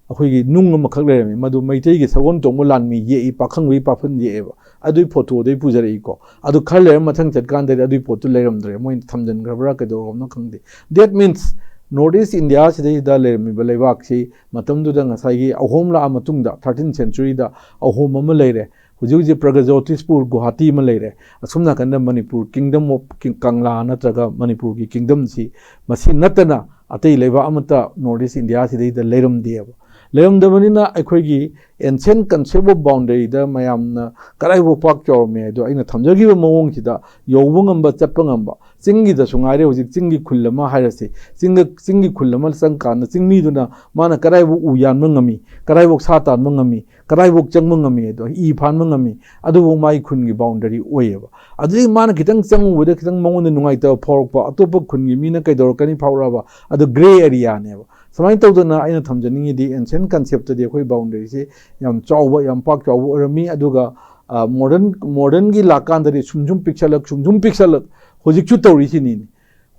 ꯑꯩꯈꯣꯏꯒꯤ ꯅꯨꯡ ꯑꯃꯈꯛ ꯂꯩꯔꯝꯃꯤ, ꯃꯗꯨ ꯃꯩꯇꯩꯒꯤ ꯁꯒꯣꯜ ꯇꯣꯡꯕ ꯂꯥꯟꯃꯤ ꯌꯦꯛꯏ, ꯄꯥꯈꯪꯕꯒꯤ ꯄꯥꯐꯟ ꯌꯦꯛꯑꯦꯕ꯫ ꯑꯗꯨꯒꯤ photoꯗꯩ ꯄꯨꯖꯔꯛꯏꯀꯣ꯫ ꯑꯗꯨ ꯈꯔ ꯂꯩꯔ ꯃꯊꯪ ꯆꯠꯀꯥꯟꯗꯗꯤ ꯑꯗꯨꯒꯤ ꯄꯣꯠꯇꯨ ꯂꯩꯔꯝꯗ꯭ꯔꯦ, ꯃꯣꯏꯅ ꯊꯝꯖꯤꯟꯈ꯭ꯔꯕ꯭ꯔꯥ ꯀꯩꯗꯧꯔꯕꯅꯣ ꯈꯪꯗꯦ꯫ That means North East India ꯁꯤꯗꯩꯗ ꯂꯩꯔꯝꯃꯤꯕ ꯂꯩꯕꯥꯛꯁꯤ ꯃꯇꯝꯗꯨꯗ ꯉꯁꯥꯏꯒꯤ ꯑꯍꯣꯝ ꯂꯥꯛꯑ ꯃꯇꯨꯡꯗ thirteenth century ꯗ ꯑꯍꯣꯝ ꯑꯃ ꯂꯩꯔꯦ, ꯍꯧꯖꯤꯛ ꯍꯧꯖꯤꯛ ꯄ꯭ꯔꯒꯖꯣꯇꯤꯁꯄꯨꯔ ꯒꯨꯋꯥꯍꯥꯇꯤ ꯑꯃ ꯂꯩꯔꯦ, ꯑꯁꯣꯝ ꯅꯥꯀꯟꯗ ꯃꯅꯤꯄꯨꯔ, Kingdom of ꯀꯪꯂꯥ ꯅꯠꯇ꯭ꯔꯒ ꯃꯅꯤꯄꯨꯔꯒꯤ kingdom ꯁꯤ, ꯃꯁꯤ ꯅꯠꯇꯅ ꯑꯇꯩ ꯂꯩꯕꯥꯛ ꯑꯃꯠꯇ North East India ꯁꯤꯗꯩꯗ ꯂꯩꯔꯝꯗꯦꯕ꯫ ꯂꯩꯔꯝꯗꯕꯅꯤꯅ ꯑꯩꯈꯣꯏꯒꯤ ancient concept of boundary ꯗ ꯃꯌꯥꯝꯅ ꯀꯗꯥꯏꯐꯥꯎ ꯄꯥꯛ ꯆꯥꯎꯔꯝꯃꯦ ꯍꯥꯏꯗꯣ ꯑꯩꯅ ꯊꯝꯖꯈꯤꯕ ꯃꯑꯣꯡꯁꯤꯗ ꯌꯧꯕ ꯉꯝꯕ, ꯆꯠꯄ ꯉꯝꯕ, ꯆꯤꯡꯒꯤꯗꯁꯨ ꯉꯥꯏꯔꯦ, ꯍꯧꯖꯤꯛ ꯆꯤꯡꯒꯤ ꯈꯨꯜ ꯑꯃ ꯍꯥꯏꯔꯁꯤ, ꯆꯤꯡꯒ-, ꯆꯤꯡꯒꯤ ꯈꯨꯜ ꯑꯃ ꯆꯪꯀꯥꯟꯗ ꯆꯤꯡꯃꯤꯗꯨꯅ ꯃꯥꯅ ꯀꯗꯥꯏꯐꯥꯎ ꯎ ꯌꯥꯟꯕ ꯉꯝꯃꯤ, ꯀꯗꯥꯏꯐꯥꯎ ꯁꯥ ꯇꯥꯟꯕ ꯉꯝꯃꯤ, ꯀꯗꯥꯏꯐꯥꯎ ꯆꯪꯕ ꯉꯝꯃꯤ ꯍꯥꯏꯗꯣ, ꯏ ꯐꯥꯟꯕ ꯉꯝꯃꯤ, ꯑꯗꯨꯕꯨ ꯃꯥꯒꯤ ꯈꯨꯟꯒꯤ boundary ꯑꯣꯏꯌꯦꯕ꯫ ꯑꯗꯨꯗꯒꯤ ꯃꯥꯅ ꯈꯤꯇꯪ ꯆꯪꯉꯨꯕꯗ ꯈꯤꯇꯪ ꯃꯉꯣꯟꯗ ꯅꯨꯡꯉꯥꯏꯇꯕ ꯐꯥꯎꯔꯛꯄ, ꯑꯇꯣꯞꯄ ꯈꯨꯟꯒꯤ ꯃꯤꯅ ꯀꯩꯗꯧꯔꯛꯀꯅꯤ ꯐꯥꯎꯔꯛꯑꯕ, ꯑꯗꯨ grey area ꯅꯦꯕ꯫ ꯁꯨꯃꯥꯏꯅ ꯇꯧꯗꯅ ꯑꯩꯅ ꯊꯝꯖꯅꯤꯡꯉꯤꯗꯤ, ancient concept ꯇꯗꯤ ꯑꯩꯈꯣꯏ boundary ꯁꯤ ꯌꯥꯝ ꯆꯥꯎꯕ, ꯌꯥꯝ ꯄꯥꯛ ꯆꯥꯎꯕ ꯑꯣꯏꯔꯝꯃꯤ꯫ ꯑꯗꯨꯒ, ꯑ, modern, modern ꯒꯤ ꯂꯥꯛꯀꯥꯟꯗꯗꯤ ꯁꯨꯝ ꯁꯨꯝ ꯄꯤꯛꯁꯜꯂꯛ, ꯁꯨꯝ ꯁꯨꯝ ꯄꯤꯛꯁꯜꯂꯛ, ꯍꯧꯖꯤꯛꯁꯨ ꯇꯧꯔꯤꯁꯤꯅꯤꯅꯦ꯫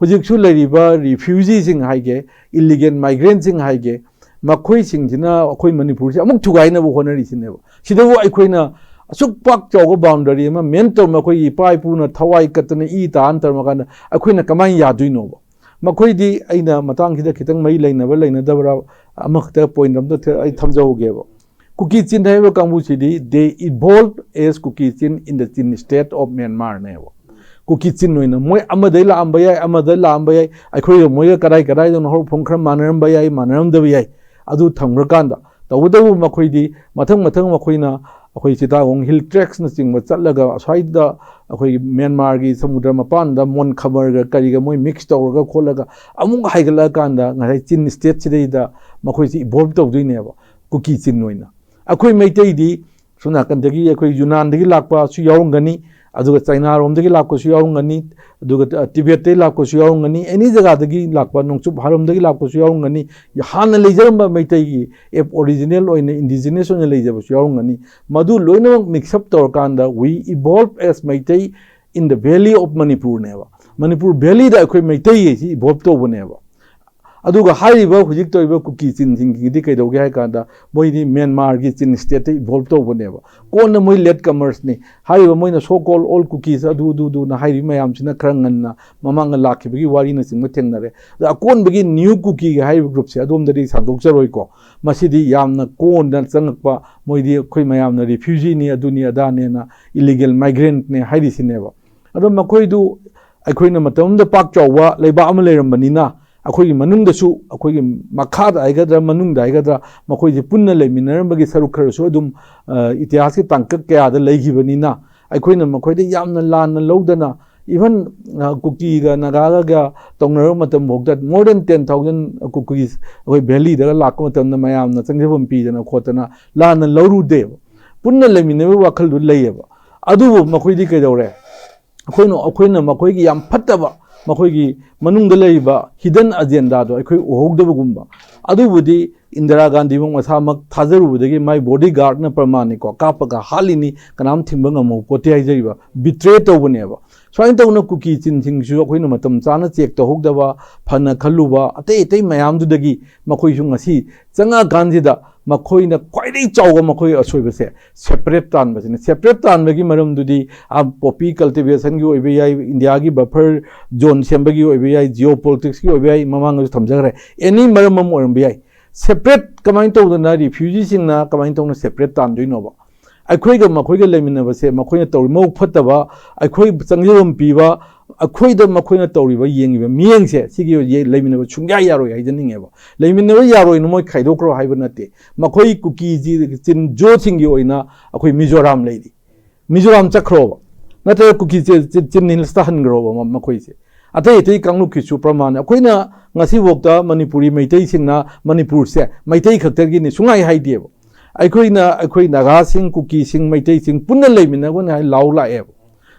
ꯍꯧꯖꯤꯛꯁꯨ ꯂꯩꯔꯤꯕ refugee ꯁꯤꯡ ꯍꯥꯏꯒꯦ, illegal migrant ꯁꯤꯡ ꯍꯥꯏꯒꯦ, ꯃꯈꯣꯏꯁꯤꯡꯁꯤꯅ ꯑꯩꯈꯣꯏ ꯃꯅꯤꯄꯨꯔꯁꯤ ꯑꯃꯨꯛ ꯊꯨꯒꯥꯏꯅꯕ ꯍꯣꯠꯅꯔꯤꯁꯤꯅꯦꯕ꯫ ꯁꯤꯗꯕꯨ ꯑꯩꯈꯣꯏꯅ ꯑꯁꯨꯛ ꯄꯥꯛ ꯆꯥꯎꯕ boundary ꯑꯃ ꯃꯦꯟ ꯇꯧꯔꯝꯕ, ꯑꯩꯈꯣꯏꯒꯤ ꯏꯄꯥ ꯏꯄꯨꯅ ꯊꯋꯥꯏ ꯀꯠꯇꯅ ꯏ ꯇꯥꯍꯟ ꯇꯧꯔꯝꯃ ꯀꯥꯟꯗ ꯑꯩꯈꯣꯏꯅ ꯀꯃꯥꯏꯅ ꯌꯥꯗꯣꯏꯅꯣꯕ? ꯃꯈꯣꯏꯗꯤ, ꯑꯩꯅ ꯃꯇꯥꯡꯁꯤꯗ ꯈꯤꯇꯪ ꯃꯔꯤ ꯂꯩꯅꯕ ꯂꯩꯅꯗꯕ꯭ꯔꯥ, ꯑꯃꯈꯛꯇ point ꯑꯝꯇ ꯊ-, ꯑꯩ ꯊꯝꯖꯍꯧꯒꯦꯕ꯫ ꯀꯨꯀꯤ ꯆꯤꯟ ꯍꯥꯏꯔꯤꯕ ꯀꯥꯡꯕꯨꯁꯤꯗꯤ they evolve as ꯀꯨꯀꯤ ꯆꯤꯟ in the Chin state of Myanmar ꯅꯦꯕ꯫ ꯀꯨꯀꯤ ꯆꯤꯟ ꯑꯣꯏꯅ ꯃꯣꯏ ꯑꯃꯗꯩ ꯂꯥꯛꯑꯝꯕ ꯌꯥꯏ, ꯑꯃꯗꯩ ꯂꯥꯛꯑꯝꯕ ꯌꯥꯏ, ꯑꯩꯈꯣꯏꯒ ꯃꯣꯏꯒ ꯀꯗꯥꯏ ꯀꯗꯥꯏꯗꯅꯣ ꯍꯧꯔꯛꯐꯝ ꯈꯔ ꯃꯥꯟꯅꯔꯝꯕ ꯌꯥꯏ, ꯃꯥꯟꯅꯔꯝꯗꯕ ꯌꯥꯏ꯫ ꯑꯗꯨ ꯊꯝꯈ꯭ꯔꯀꯥꯟꯗ, ꯇꯧꯕꯇꯕꯨ ꯃꯈꯣꯏꯗꯤ ꯃꯊꯪ ꯃꯊꯪ ꯃꯈꯣꯏꯅ ꯑꯩꯈꯣꯏ ꯆꯤꯇꯥꯒꯣꯡ hill tracts ꯅꯆꯤꯡꯕ ꯆꯠꯂꯒ ꯑꯁ꯭ꯋꯥꯏꯗ ꯑꯩꯈꯣꯏꯒꯤ ꯃ꯭ꯌꯥꯟꯃꯥꯔꯒꯤ ꯁꯃꯨꯗ꯭ꯔ ꯃꯄꯥꯟꯗ ꯃꯣꯟ ꯈꯕꯔꯒ ꯀꯔꯤꯒ ꯃꯣꯏ mix ꯇꯧꯔꯒ ꯈꯣꯠꯂꯒ ꯑꯃꯨꯛ ꯍꯥꯏꯒꯠꯂꯛꯑꯀꯥꯟꯗ ꯉꯁꯥꯏ ꯆꯤꯟ state ꯁꯤꯗꯩꯗ ꯃꯈꯣꯏꯁꯤ evolve ꯇꯧꯗꯣꯏꯅꯦꯕ, ꯀꯨꯀꯤ ꯆꯤꯟ ꯑꯣꯏꯅ꯫ ꯑꯩꯈꯣꯏ ꯃꯩꯇꯩꯗꯤ ꯁꯣꯝ ꯅꯥꯀꯟꯗꯒꯤ ꯑꯩꯈꯣꯏ ꯌꯨꯅꯥꯟꯗꯒꯤ ꯂꯥꯛꯄꯁꯨ ꯌꯥꯎꯔꯝꯒꯅꯤ, ꯑꯗꯨꯒ ꯆꯩꯅꯥꯔꯣꯝꯗꯒꯤ ꯂꯥꯛꯄꯁꯨ ꯌꯥꯎꯔꯝꯒꯅꯤ, ꯑꯗꯨꯒ ꯇꯤꯕꯦꯠꯇꯒꯤ ꯂꯥꯛꯄꯁꯨ ꯌꯥꯎꯔꯝꯒꯅꯤ, any ꯖꯒꯥꯗꯒꯤ ꯂꯥꯛꯄ, ꯅꯣꯡꯆꯨꯞ ꯍꯥꯔꯣꯝꯗꯒꯤ ꯂꯥꯛꯄꯁꯨ ꯌꯥꯎꯔꯝꯒꯅꯤ, ꯍꯥꯟꯅ ꯂꯩꯖꯔꯝꯕ ꯃꯩꯇꯩꯒꯤ ꯑꯦꯞ original ꯑꯣꯏꯅ indigenous ꯑꯣꯏꯅ ꯂꯩꯖꯕꯁꯨ ꯌꯥꯎꯔꯝꯒꯅꯤ꯫ ꯃꯗꯨ ꯂꯣꯏꯅꯃꯛ mix up ꯇꯧꯔꯀꯥꯟꯗ we evolve as Meitei in the valley of ꯃꯅꯤꯄꯨꯔꯅꯦꯕ꯫ Manipur valley ꯗ ꯑꯩꯈꯣꯏ ꯃꯩꯇꯩ ꯍꯥꯏꯁꯤ evolve ꯇꯧꯕꯅꯦꯕ꯫ ꯑꯗꯨꯒ ꯍꯥꯏꯔꯤꯕ ꯍꯧꯖꯤꯛ ꯇꯧꯔꯤꯕ ꯀꯨꯀꯤ ꯆꯤꯟꯁꯤꯡꯒꯤꯗꯤ ꯀꯩꯗꯧꯒꯦ ꯍꯥꯏ ꯀꯥꯟꯗ, ꯃꯣꯏꯗꯤ ꯃ꯭ꯌꯥꯟꯃꯥꯔꯒꯤ ꯆꯤꯟ state ꯇ involve ꯇꯧꯕꯅꯦꯕ꯫ ꯀꯣꯟꯅ ꯃꯣꯏ late comers ꯅꯤ꯫ ꯍꯥꯏꯔꯤꯕ ꯃꯣꯏꯅ so called all Kukis ꯑꯗꯨ ꯑꯗꯨ ꯑꯗꯨꯅ ꯍꯥꯏꯔꯤꯕ ꯃꯌꯥꯝꯁꯤꯅ ꯈꯔ ꯉꯟꯅ ꯃꯃꯥꯡꯗ ꯂꯥꯛꯈꯤꯕꯒꯤ ꯋꯥꯔꯤꯅꯆꯤꯡꯕ ꯊꯦꯡꯅꯔꯦ꯫ ꯑꯗ ꯑꯀꯣꯟꯕꯒꯤ New Kuki ꯒ ꯍꯥꯏꯔꯤꯕ group ꯁꯦ ꯑꯗꯣꯝꯗꯗꯤ ꯁꯟꯗꯣꯛꯆꯔꯣꯏꯀꯣ꯫ ꯃꯁꯤꯗꯤ ꯌꯥꯝꯅ ꯀꯣꯟꯅ ꯆꯪꯉꯛꯄ, ꯃꯣꯏꯗꯤ ꯑꯩꯈꯣꯏ ꯃꯌꯥꯝꯅ refugee ꯅꯤ, ꯑꯗꯨꯅꯤ ꯑꯗꯥꯅꯦꯅ, illegal migrant ꯅꯦ ꯍꯥꯏꯔꯤꯁꯤꯅꯦꯕ꯫ ꯑꯗꯣ ꯃꯈꯣꯏꯗꯨ ꯑꯩꯈꯣꯏꯅ ꯃꯇꯝ ꯑꯃꯗ ꯄꯥꯛ ꯆꯥꯎꯕ ꯂꯩꯕꯥꯛ ꯑꯃ ꯂꯩꯔꯝꯕꯅꯤꯅ, ꯑꯩꯈꯣꯏꯒꯤ ꯃꯅꯨꯡꯗꯁꯨ, ꯑꯩꯈꯣꯏꯒꯤ ꯃꯈꯥꯗ ꯍꯥꯏꯒꯗ꯭ꯔꯥ, ꯃꯅꯨꯡꯗ ꯍꯥꯏꯒꯗ꯭ꯔꯥ, ꯃꯈꯣꯏꯁꯦ ꯄꯨꯟꯅ ꯂꯩꯃꯤꯟꯅꯔꯝꯕꯒꯤ ꯁꯔꯨꯛ ꯈꯔꯁꯨ ꯑꯗꯨꯝ, ꯑ, ꯏꯇꯤꯍꯥꯁꯀꯤ ꯇꯥꯡꯀꯛ ꯀꯌꯥꯗ ꯂꯩꯈꯤꯕꯅꯤꯅ, ꯑꯩꯈꯣꯏꯅ ꯃꯈꯣꯏꯗ ꯌꯥꯝꯅ ꯂꯥꯟꯅ ꯂꯧꯗꯅ, even, ꯑ, ꯀꯨꯀꯤꯒ ꯅꯥꯒꯥꯒ ꯇꯧꯅꯔꯕ ꯃꯇꯝ ꯐꯥꯎꯗ more than ten thousand Kukis ꯑꯩꯈꯣꯏ valley ꯗꯒ ꯂꯥꯛꯄ ꯃꯇꯝꯗ ꯃꯌꯥꯝꯅ ꯆꯪꯖꯐꯝ ꯄꯤꯗꯅ ꯈꯣꯠꯇꯅ ꯂꯥꯟꯅ ꯂꯧꯔꯨꯗꯦꯕ꯫ ꯄꯨꯟꯅ ꯂꯩꯃꯤꯟꯅꯕꯒꯤ ꯋꯥꯈꯜꯗꯨ ꯂꯩꯌꯦꯕ꯫ ꯑꯗꯨꯕꯨ ꯃꯈꯣꯏꯗꯤ ꯀꯩꯗꯧꯔꯦ? ꯑꯩꯈꯣꯏꯅ, ꯑꯩꯈꯣꯏꯅ ꯃꯈꯣꯏꯒꯤ ꯌꯥꯝ ꯐꯠꯇꯕ, ꯃꯈꯣꯏꯒꯤ ꯃꯅꯨꯡꯗ ꯂꯩꯔꯤꯕ hidden agenda ꯗꯣ ꯑꯩꯈꯣꯏ ꯎꯍꯧꯗꯕꯒꯨꯝꯕ꯫ ꯑꯗꯨꯕꯨꯗꯤ ꯏꯟꯗꯤꯔꯥ ꯒꯥꯟꯙꯤꯃꯛ ꯃꯁꯥꯃꯛ ꯊꯥꯖꯔꯨꯕꯗꯒꯤ my body guard ꯅ ꯄ꯭ꯔꯃꯥꯟꯅꯤꯀꯣ, ꯀꯥꯞꯄꯒ ꯍꯥꯠꯂꯤꯅꯤ, ꯀꯅꯥꯝ ꯊꯤꯡꯕ ꯉꯝꯍꯧ ꯄꯣꯠꯇꯦ ꯍꯥꯏꯖꯔꯤꯕ, betray ꯇꯧꯕꯅꯦꯕ꯫ ꯁꯨꯃꯥꯏꯅ ꯇꯧꯅ ꯀꯨꯀꯤ ꯆꯤꯟꯁꯤꯡꯁꯨ ꯑꯩꯈꯣꯏꯅ ꯃꯇꯝ ꯆꯥꯅ check ꯇꯧꯍꯧꯗꯕ, ꯐꯅ ꯈꯜꯂꯨꯕ, ꯑꯇꯩ ꯑꯇꯩ ꯃꯌꯥꯝꯗꯨꯗꯒꯤ ꯃꯈꯣꯏꯁꯨ ꯉꯁꯤ ꯆꯪꯉꯛꯑꯀꯥꯟꯁꯤꯗ ꯃꯈꯣꯏꯅ ꯈ꯭ꯋꯥꯏꯗꯒꯤ ꯆꯥꯎꯕ ꯃꯈꯣꯏ ꯑꯁꯣꯏꯕꯁꯦ separate ꯇꯥꯟꯕꯁꯤꯅꯤ꯫ Separate ꯇꯥꯟꯕꯒꯤ ꯃꯔꯝꯗꯨꯗꯤ, ꯑ, poppy cultivation ꯒꯤ ꯑꯣꯏꯕ ꯌꯥꯏ, ꯏꯟꯗꯤꯌꯥꯒꯤ buffer zone ꯁꯦꯝꯕꯒꯤ ꯑꯣꯏꯕ ꯌꯥꯏ, geo politics ꯀꯤ ꯑꯣꯏꯕ ꯌꯥꯏ, ꯃꯃꯥꯡꯗꯁꯨ ꯊꯝꯖꯈ꯭ꯔꯦ꯫ Any ꯃꯔꯝ ꯑꯃ ꯑꯣꯏꯔꯝꯕ ꯌꯥꯏ꯫ Separate ꯀꯃꯥꯏꯅ ꯇꯧꯗꯅ refugee ꯁꯤꯡꯅ ꯀꯃꯥꯏꯅ ꯇꯧꯅ separate ꯇꯥꯟꯗꯣꯏꯅꯣꯕ? ꯑꯩꯈꯣꯏꯒ ꯃꯈꯣꯏꯒ ꯂꯩꯃꯤꯟꯅꯕꯁꯦ, ꯃꯈꯣꯏꯅ ꯇꯧꯔꯤ ꯃꯕꯨꯛ ꯐꯠꯇꯕ, ꯑꯩꯈꯣꯏ ꯆꯪꯖꯐꯝ ꯄꯤꯕ, ꯑꯩꯈꯣꯏꯗ ꯃꯈꯣꯏꯅ ꯇꯧꯔꯤꯕ, ꯌꯦꯡꯉꯤꯕ ꯃꯤꯠꯌꯦꯡꯁꯦ, ꯁꯤꯒꯤ ꯌꯦ-, ꯂꯩꯃꯤꯟꯅꯕ ꯁꯨꯡꯌꯥ ꯌꯥꯔꯣꯏ ꯍꯥꯏꯖꯅꯤꯡꯉꯦꯕ꯫ ꯂꯩꯃꯤꯟꯅꯕ ꯌꯥꯔꯣꯏꯅ ꯃꯣꯏ ꯈꯥꯏꯗꯣꯛꯈ꯭ꯔꯣ ꯍꯥꯏꯕ ꯅꯠꯇꯦ꯫ ꯃꯈꯣꯏ ꯀꯨꯀꯤ ꯖꯤ-, ꯆꯤꯟꯖꯣꯁꯤꯡꯒꯤ ꯑꯣꯏꯅ ꯑꯩꯈꯣꯏ ꯃꯤꯖꯣꯔꯥꯝ ꯂꯩꯔꯤ꯫ ꯃꯤꯖꯣꯔꯥꯝ ꯆꯠꯈ꯭ꯔꯣꯕ, ꯅꯠꯇ꯭ꯔꯒ ꯀꯨꯀꯤ ꯆꯤ-, ꯆꯤ-, ꯆꯤꯟ ꯍꯤꯜꯁꯇ ꯍꯟꯈ꯭ꯔꯣꯕ ꯃ-, ꯃꯈꯣꯏꯁꯦ꯫ ꯑꯇꯩ ꯑꯇꯩ ꯀꯥꯡꯂꯨꯞꯀꯤꯁꯨ ꯄ꯭ꯔꯃꯥꯟꯅꯤ꯫ ꯑꯩꯈꯣꯏꯅ ꯉꯁꯤꯐꯥꯎꯗ ꯃꯅꯤꯄꯨꯔꯤ ꯃꯩꯇꯩꯁꯤꯡꯅ ꯃꯅꯤꯄꯨꯔꯁꯦ ꯃꯩꯇꯩ ꯈꯛꯇꯒꯤꯅꯤ ꯁꯨꯡꯍꯥꯏ ꯍꯥꯏꯗꯦꯕ꯫ ꯑꯩꯈꯣꯏꯅ, ꯑꯩꯈꯣꯏ ꯅꯥꯒꯥꯁꯤꯡ, ꯀꯨꯀꯤꯁꯤꯡ, ꯃꯩꯇꯩꯁꯤꯡ ꯄꯨꯟꯅ ꯂꯩꯃꯤꯟꯅꯕꯅꯤ ꯍꯥꯏ ꯂꯥꯎ ꯂꯥꯛꯑꯦꯕ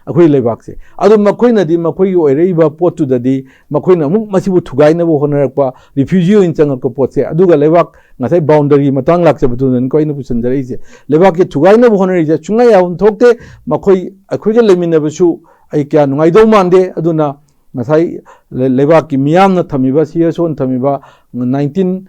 ꯑꯩꯈꯣꯏ ꯂꯩꯕꯥꯛꯁꯦ꯫ ꯑꯗꯣ ꯃꯈꯣꯏꯅꯗꯤ ꯃꯈꯣꯏꯒꯤ ꯑꯣꯏꯔꯛꯏꯕ ꯄꯣꯠꯇꯨꯗꯗꯤ ꯃꯈꯣꯏꯅ ꯑꯃꯨꯛ ꯃꯁꯤꯕꯨ ꯊꯨꯒꯥꯏꯅꯕ ꯍꯣꯠꯅꯔꯛꯄ, refugee ꯑꯣꯏꯅ ꯆꯪꯉꯛꯄ ꯄꯣꯠꯁꯦ꯫ ꯑꯗꯨꯒ ꯂꯩꯕꯥꯛ, ꯉꯁꯥꯏ boundary ꯃꯇꯥꯡ ꯂꯥꯛꯆꯕꯗꯨꯅꯅꯤꯀꯣ ꯑꯩꯅ ꯄꯨꯁꯟꯖꯔꯛꯏꯁꯦ꯫ ꯂꯩꯕꯥꯛꯀꯤ ꯊꯨꯒꯥꯏꯅꯕ ꯍꯣꯠꯅꯔꯤꯁꯦ ꯁꯨꯡꯌꯥ ꯌꯥꯐꯝ ꯊꯣꯛꯇꯦ꯫ ꯃꯈꯣꯏ ꯑꯩꯈꯣꯏꯒ ꯂꯩꯃꯤꯟꯅꯕꯁꯨ ꯑꯩ ꯀꯌꯥ ꯅꯨꯡꯉꯥꯏꯗꯧ ꯃꯥꯟꯗꯦ꯫ ꯑꯗꯨꯅ ꯉꯁꯥꯏ ꯂꯩꯕꯥꯛꯀꯤ ꯃꯤꯌꯥꯝꯅ ꯊꯝꯃꯤꯕ, ꯁꯤ ꯑꯦꯁ ꯑꯣꯅ ꯊꯝꯃꯤꯕ ꯅꯥꯏꯟꯇꯤꯟ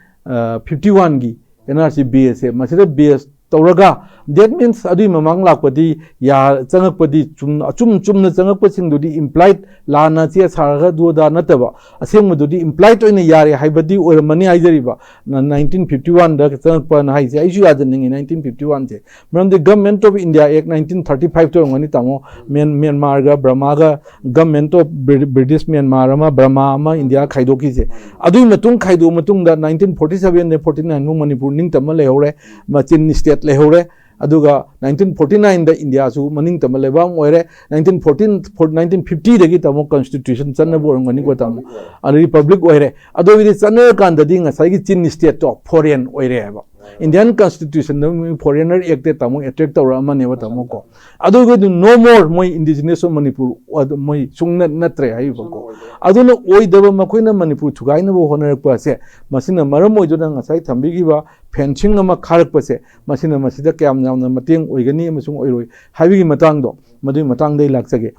ꯐꯤꯐꯇꯤ ꯋꯥꯟꯒꯤ ꯑꯦꯟ ꯑꯥꯔ ꯁꯤ ꯕꯦꯁꯁꯦ, ꯃꯁꯤꯗ ꯕꯦꯁ ꯇꯧꯔꯒ, that means ꯑꯗꯨꯒꯤ ꯃꯃꯥꯡ ꯂꯥꯛꯄꯗꯤ ꯆꯪꯉꯛꯄꯗꯤ, ꯑꯆꯨꯝ ꯆꯨꯝꯅ ꯆꯪꯉꯛꯄꯁꯤꯡꯗꯨꯗꯤ, ꯏꯝꯄ꯭ꯂꯥꯏꯠ ꯂꯥꯟꯅ ꯆꯦ ꯁꯥꯔꯒ ꯑꯗꯨ ꯑꯗꯥ ꯅꯠꯇꯕ, ꯑꯁꯦꯡꯕꯗꯨꯗꯤ ꯏꯝꯄ꯭ꯂꯥꯏꯠ ꯑꯣꯏꯅ ꯌꯥꯔꯦ ꯍꯥꯏꯕꯗꯤ ꯑꯣꯏꯔꯝꯃꯅꯤ ꯍꯥꯏꯖꯔꯤꯕ꯫ ꯅꯥꯏꯟꯇꯤꯟ ꯐꯤꯐꯇꯤ ꯋꯥꯟꯗ ꯆꯪꯉꯛꯄꯅ ꯍꯥꯏꯁꯦ ꯑꯩꯁꯨ ꯌꯥꯖꯅꯤꯡꯉꯤ, ꯅꯥꯏꯟꯇꯤꯟ ꯐꯤꯐꯇꯤ ꯋꯥꯟꯁꯦ꯫ ꯃꯔꯝꯗꯤ Government of India Act nineteen thirty five ꯇ ꯑꯣꯏꯔꯝꯒꯅꯤ, ꯇꯥꯃꯣ꯫ ꯃ꯭ꯌꯥꯟꯃꯥꯔꯒ ꯕꯔꯃꯥꯒ, Government of British Myanmar ꯑꯃ, ꯕꯔꯃꯥ ꯑꯃ, ꯏꯟꯗꯤꯌꯥ ꯈꯥꯏꯗꯣꯛꯈꯤꯁꯦ꯫ ꯑꯗꯨꯒꯤ ꯃꯇꯨꯡ, ꯈꯥꯏꯗꯣꯛꯑ ꯃꯇꯨꯡꯗ ꯅꯥꯏꯟꯇꯤꯟ ꯐꯣꯔꯇꯤ ꯁꯚꯦꯟꯗꯒꯤ ꯐꯣꯔꯇꯤ ꯅꯥꯏꯟ ꯐꯥꯎ ꯃꯅꯤꯄꯨꯔ ꯅꯤꯡꯇꯝꯕ ꯂꯩꯍꯧꯔꯦ, ꯃꯆꯤꯟ ꯁ꯭ꯇꯦꯠ ꯂꯩꯍꯧꯔꯦ꯫ ꯑꯗꯨꯒ ꯅꯥꯏꯟꯇꯤꯟ ꯐꯣꯔꯇꯤ ꯅꯥꯏꯟꯗ ꯏꯟꯗꯤꯌꯥꯁꯨ ꯃꯅꯤꯡꯇꯝꯕ ꯂꯩꯕꯥꯛ ꯑꯃ ꯑꯣꯏꯔꯦ꯫ ꯅꯥꯏꯟꯇꯤꯟ ꯐꯣꯔꯇꯤꯟ, ꯅꯥꯏꯟꯇꯤꯟ ꯐꯤꯐꯇꯤꯗꯒꯤ ꯇꯥꯃꯣ ꯀꯟꯁꯇꯤꯇ꯭ꯌꯨꯁꯟ ꯆꯠꯅꯕ ꯑꯣꯏꯔꯝꯒꯅꯤꯀꯣ ꯇꯥꯃꯣ, ꯑꯗꯨ ꯔꯤꯄꯕ꯭ꯂꯤꯛ ꯑꯣꯏꯔꯦ꯫ ꯑꯗꯨꯒꯤꯗꯤ ꯆꯠꯅꯔꯀꯥꯟꯗꯗꯤ ꯉꯁꯥꯏꯒꯤ ꯆꯤꯟ ꯁ꯭ꯇꯦꯠꯇꯣ ꯐꯣꯔꯦꯟ ꯑꯣꯏꯔꯦ ꯍꯥꯏꯕ꯫ ꯏꯟꯗꯤꯌꯟ ꯀꯟꯁꯇꯤꯇ꯭ꯌꯨꯁꯟꯗ ꯃꯣꯏ ꯐꯣꯔꯦꯅꯔ ꯑꯦꯛꯇ ꯇꯥꯃꯣ ꯑꯦꯇ꯭ꯔꯦꯛ ꯇꯧꯔꯛꯑꯃꯅꯦꯕ ꯇꯥꯃꯣ ꯀꯣ꯫ ꯑꯗꯨꯒꯗꯤ no more, ꯃꯣꯏ indigenous of ꯃꯅꯤꯄꯨꯔ, ꯑꯗꯨ ꯃꯣꯏ ꯁꯨꯡꯅ ꯅꯠꯇ꯭ꯔꯦ ꯍꯥꯏꯔꯤꯕꯀꯣ꯫ ꯑꯗꯨꯅ ꯑꯣꯏꯗꯕ, ꯃꯈꯣꯏꯅ ꯃꯅꯤꯄꯨꯔ ꯊꯨꯒꯥꯏꯅꯕ ꯍꯣꯠꯅꯔꯛꯄ ꯑꯁꯦ, ꯃꯁꯤꯅ ꯃꯔꯝ ꯑꯣꯏꯗꯨꯅ ꯉꯁꯥꯏ ꯊꯝꯕꯤꯈꯤꯕ ꯐꯦꯟꯁꯤꯡ ꯑꯃ ꯈꯥꯔꯛꯄꯁꯦ, ꯃꯁꯤꯅ ꯃꯁꯤꯗ ꯀꯌꯥꯝ ꯌꯥꯝꯅ ꯃꯇꯦꯡ ꯑꯣꯏꯒꯅꯤ ꯑꯃꯁꯨꯡ ꯑꯣꯏꯔꯣꯏ ꯍꯥꯏꯕꯒꯤ ꯃꯇꯥꯡꯗꯣ, ꯃꯗꯨꯒꯤ ꯃꯇꯥꯡꯗ ꯑꯩ ꯂꯥꯛꯆꯒꯦ꯫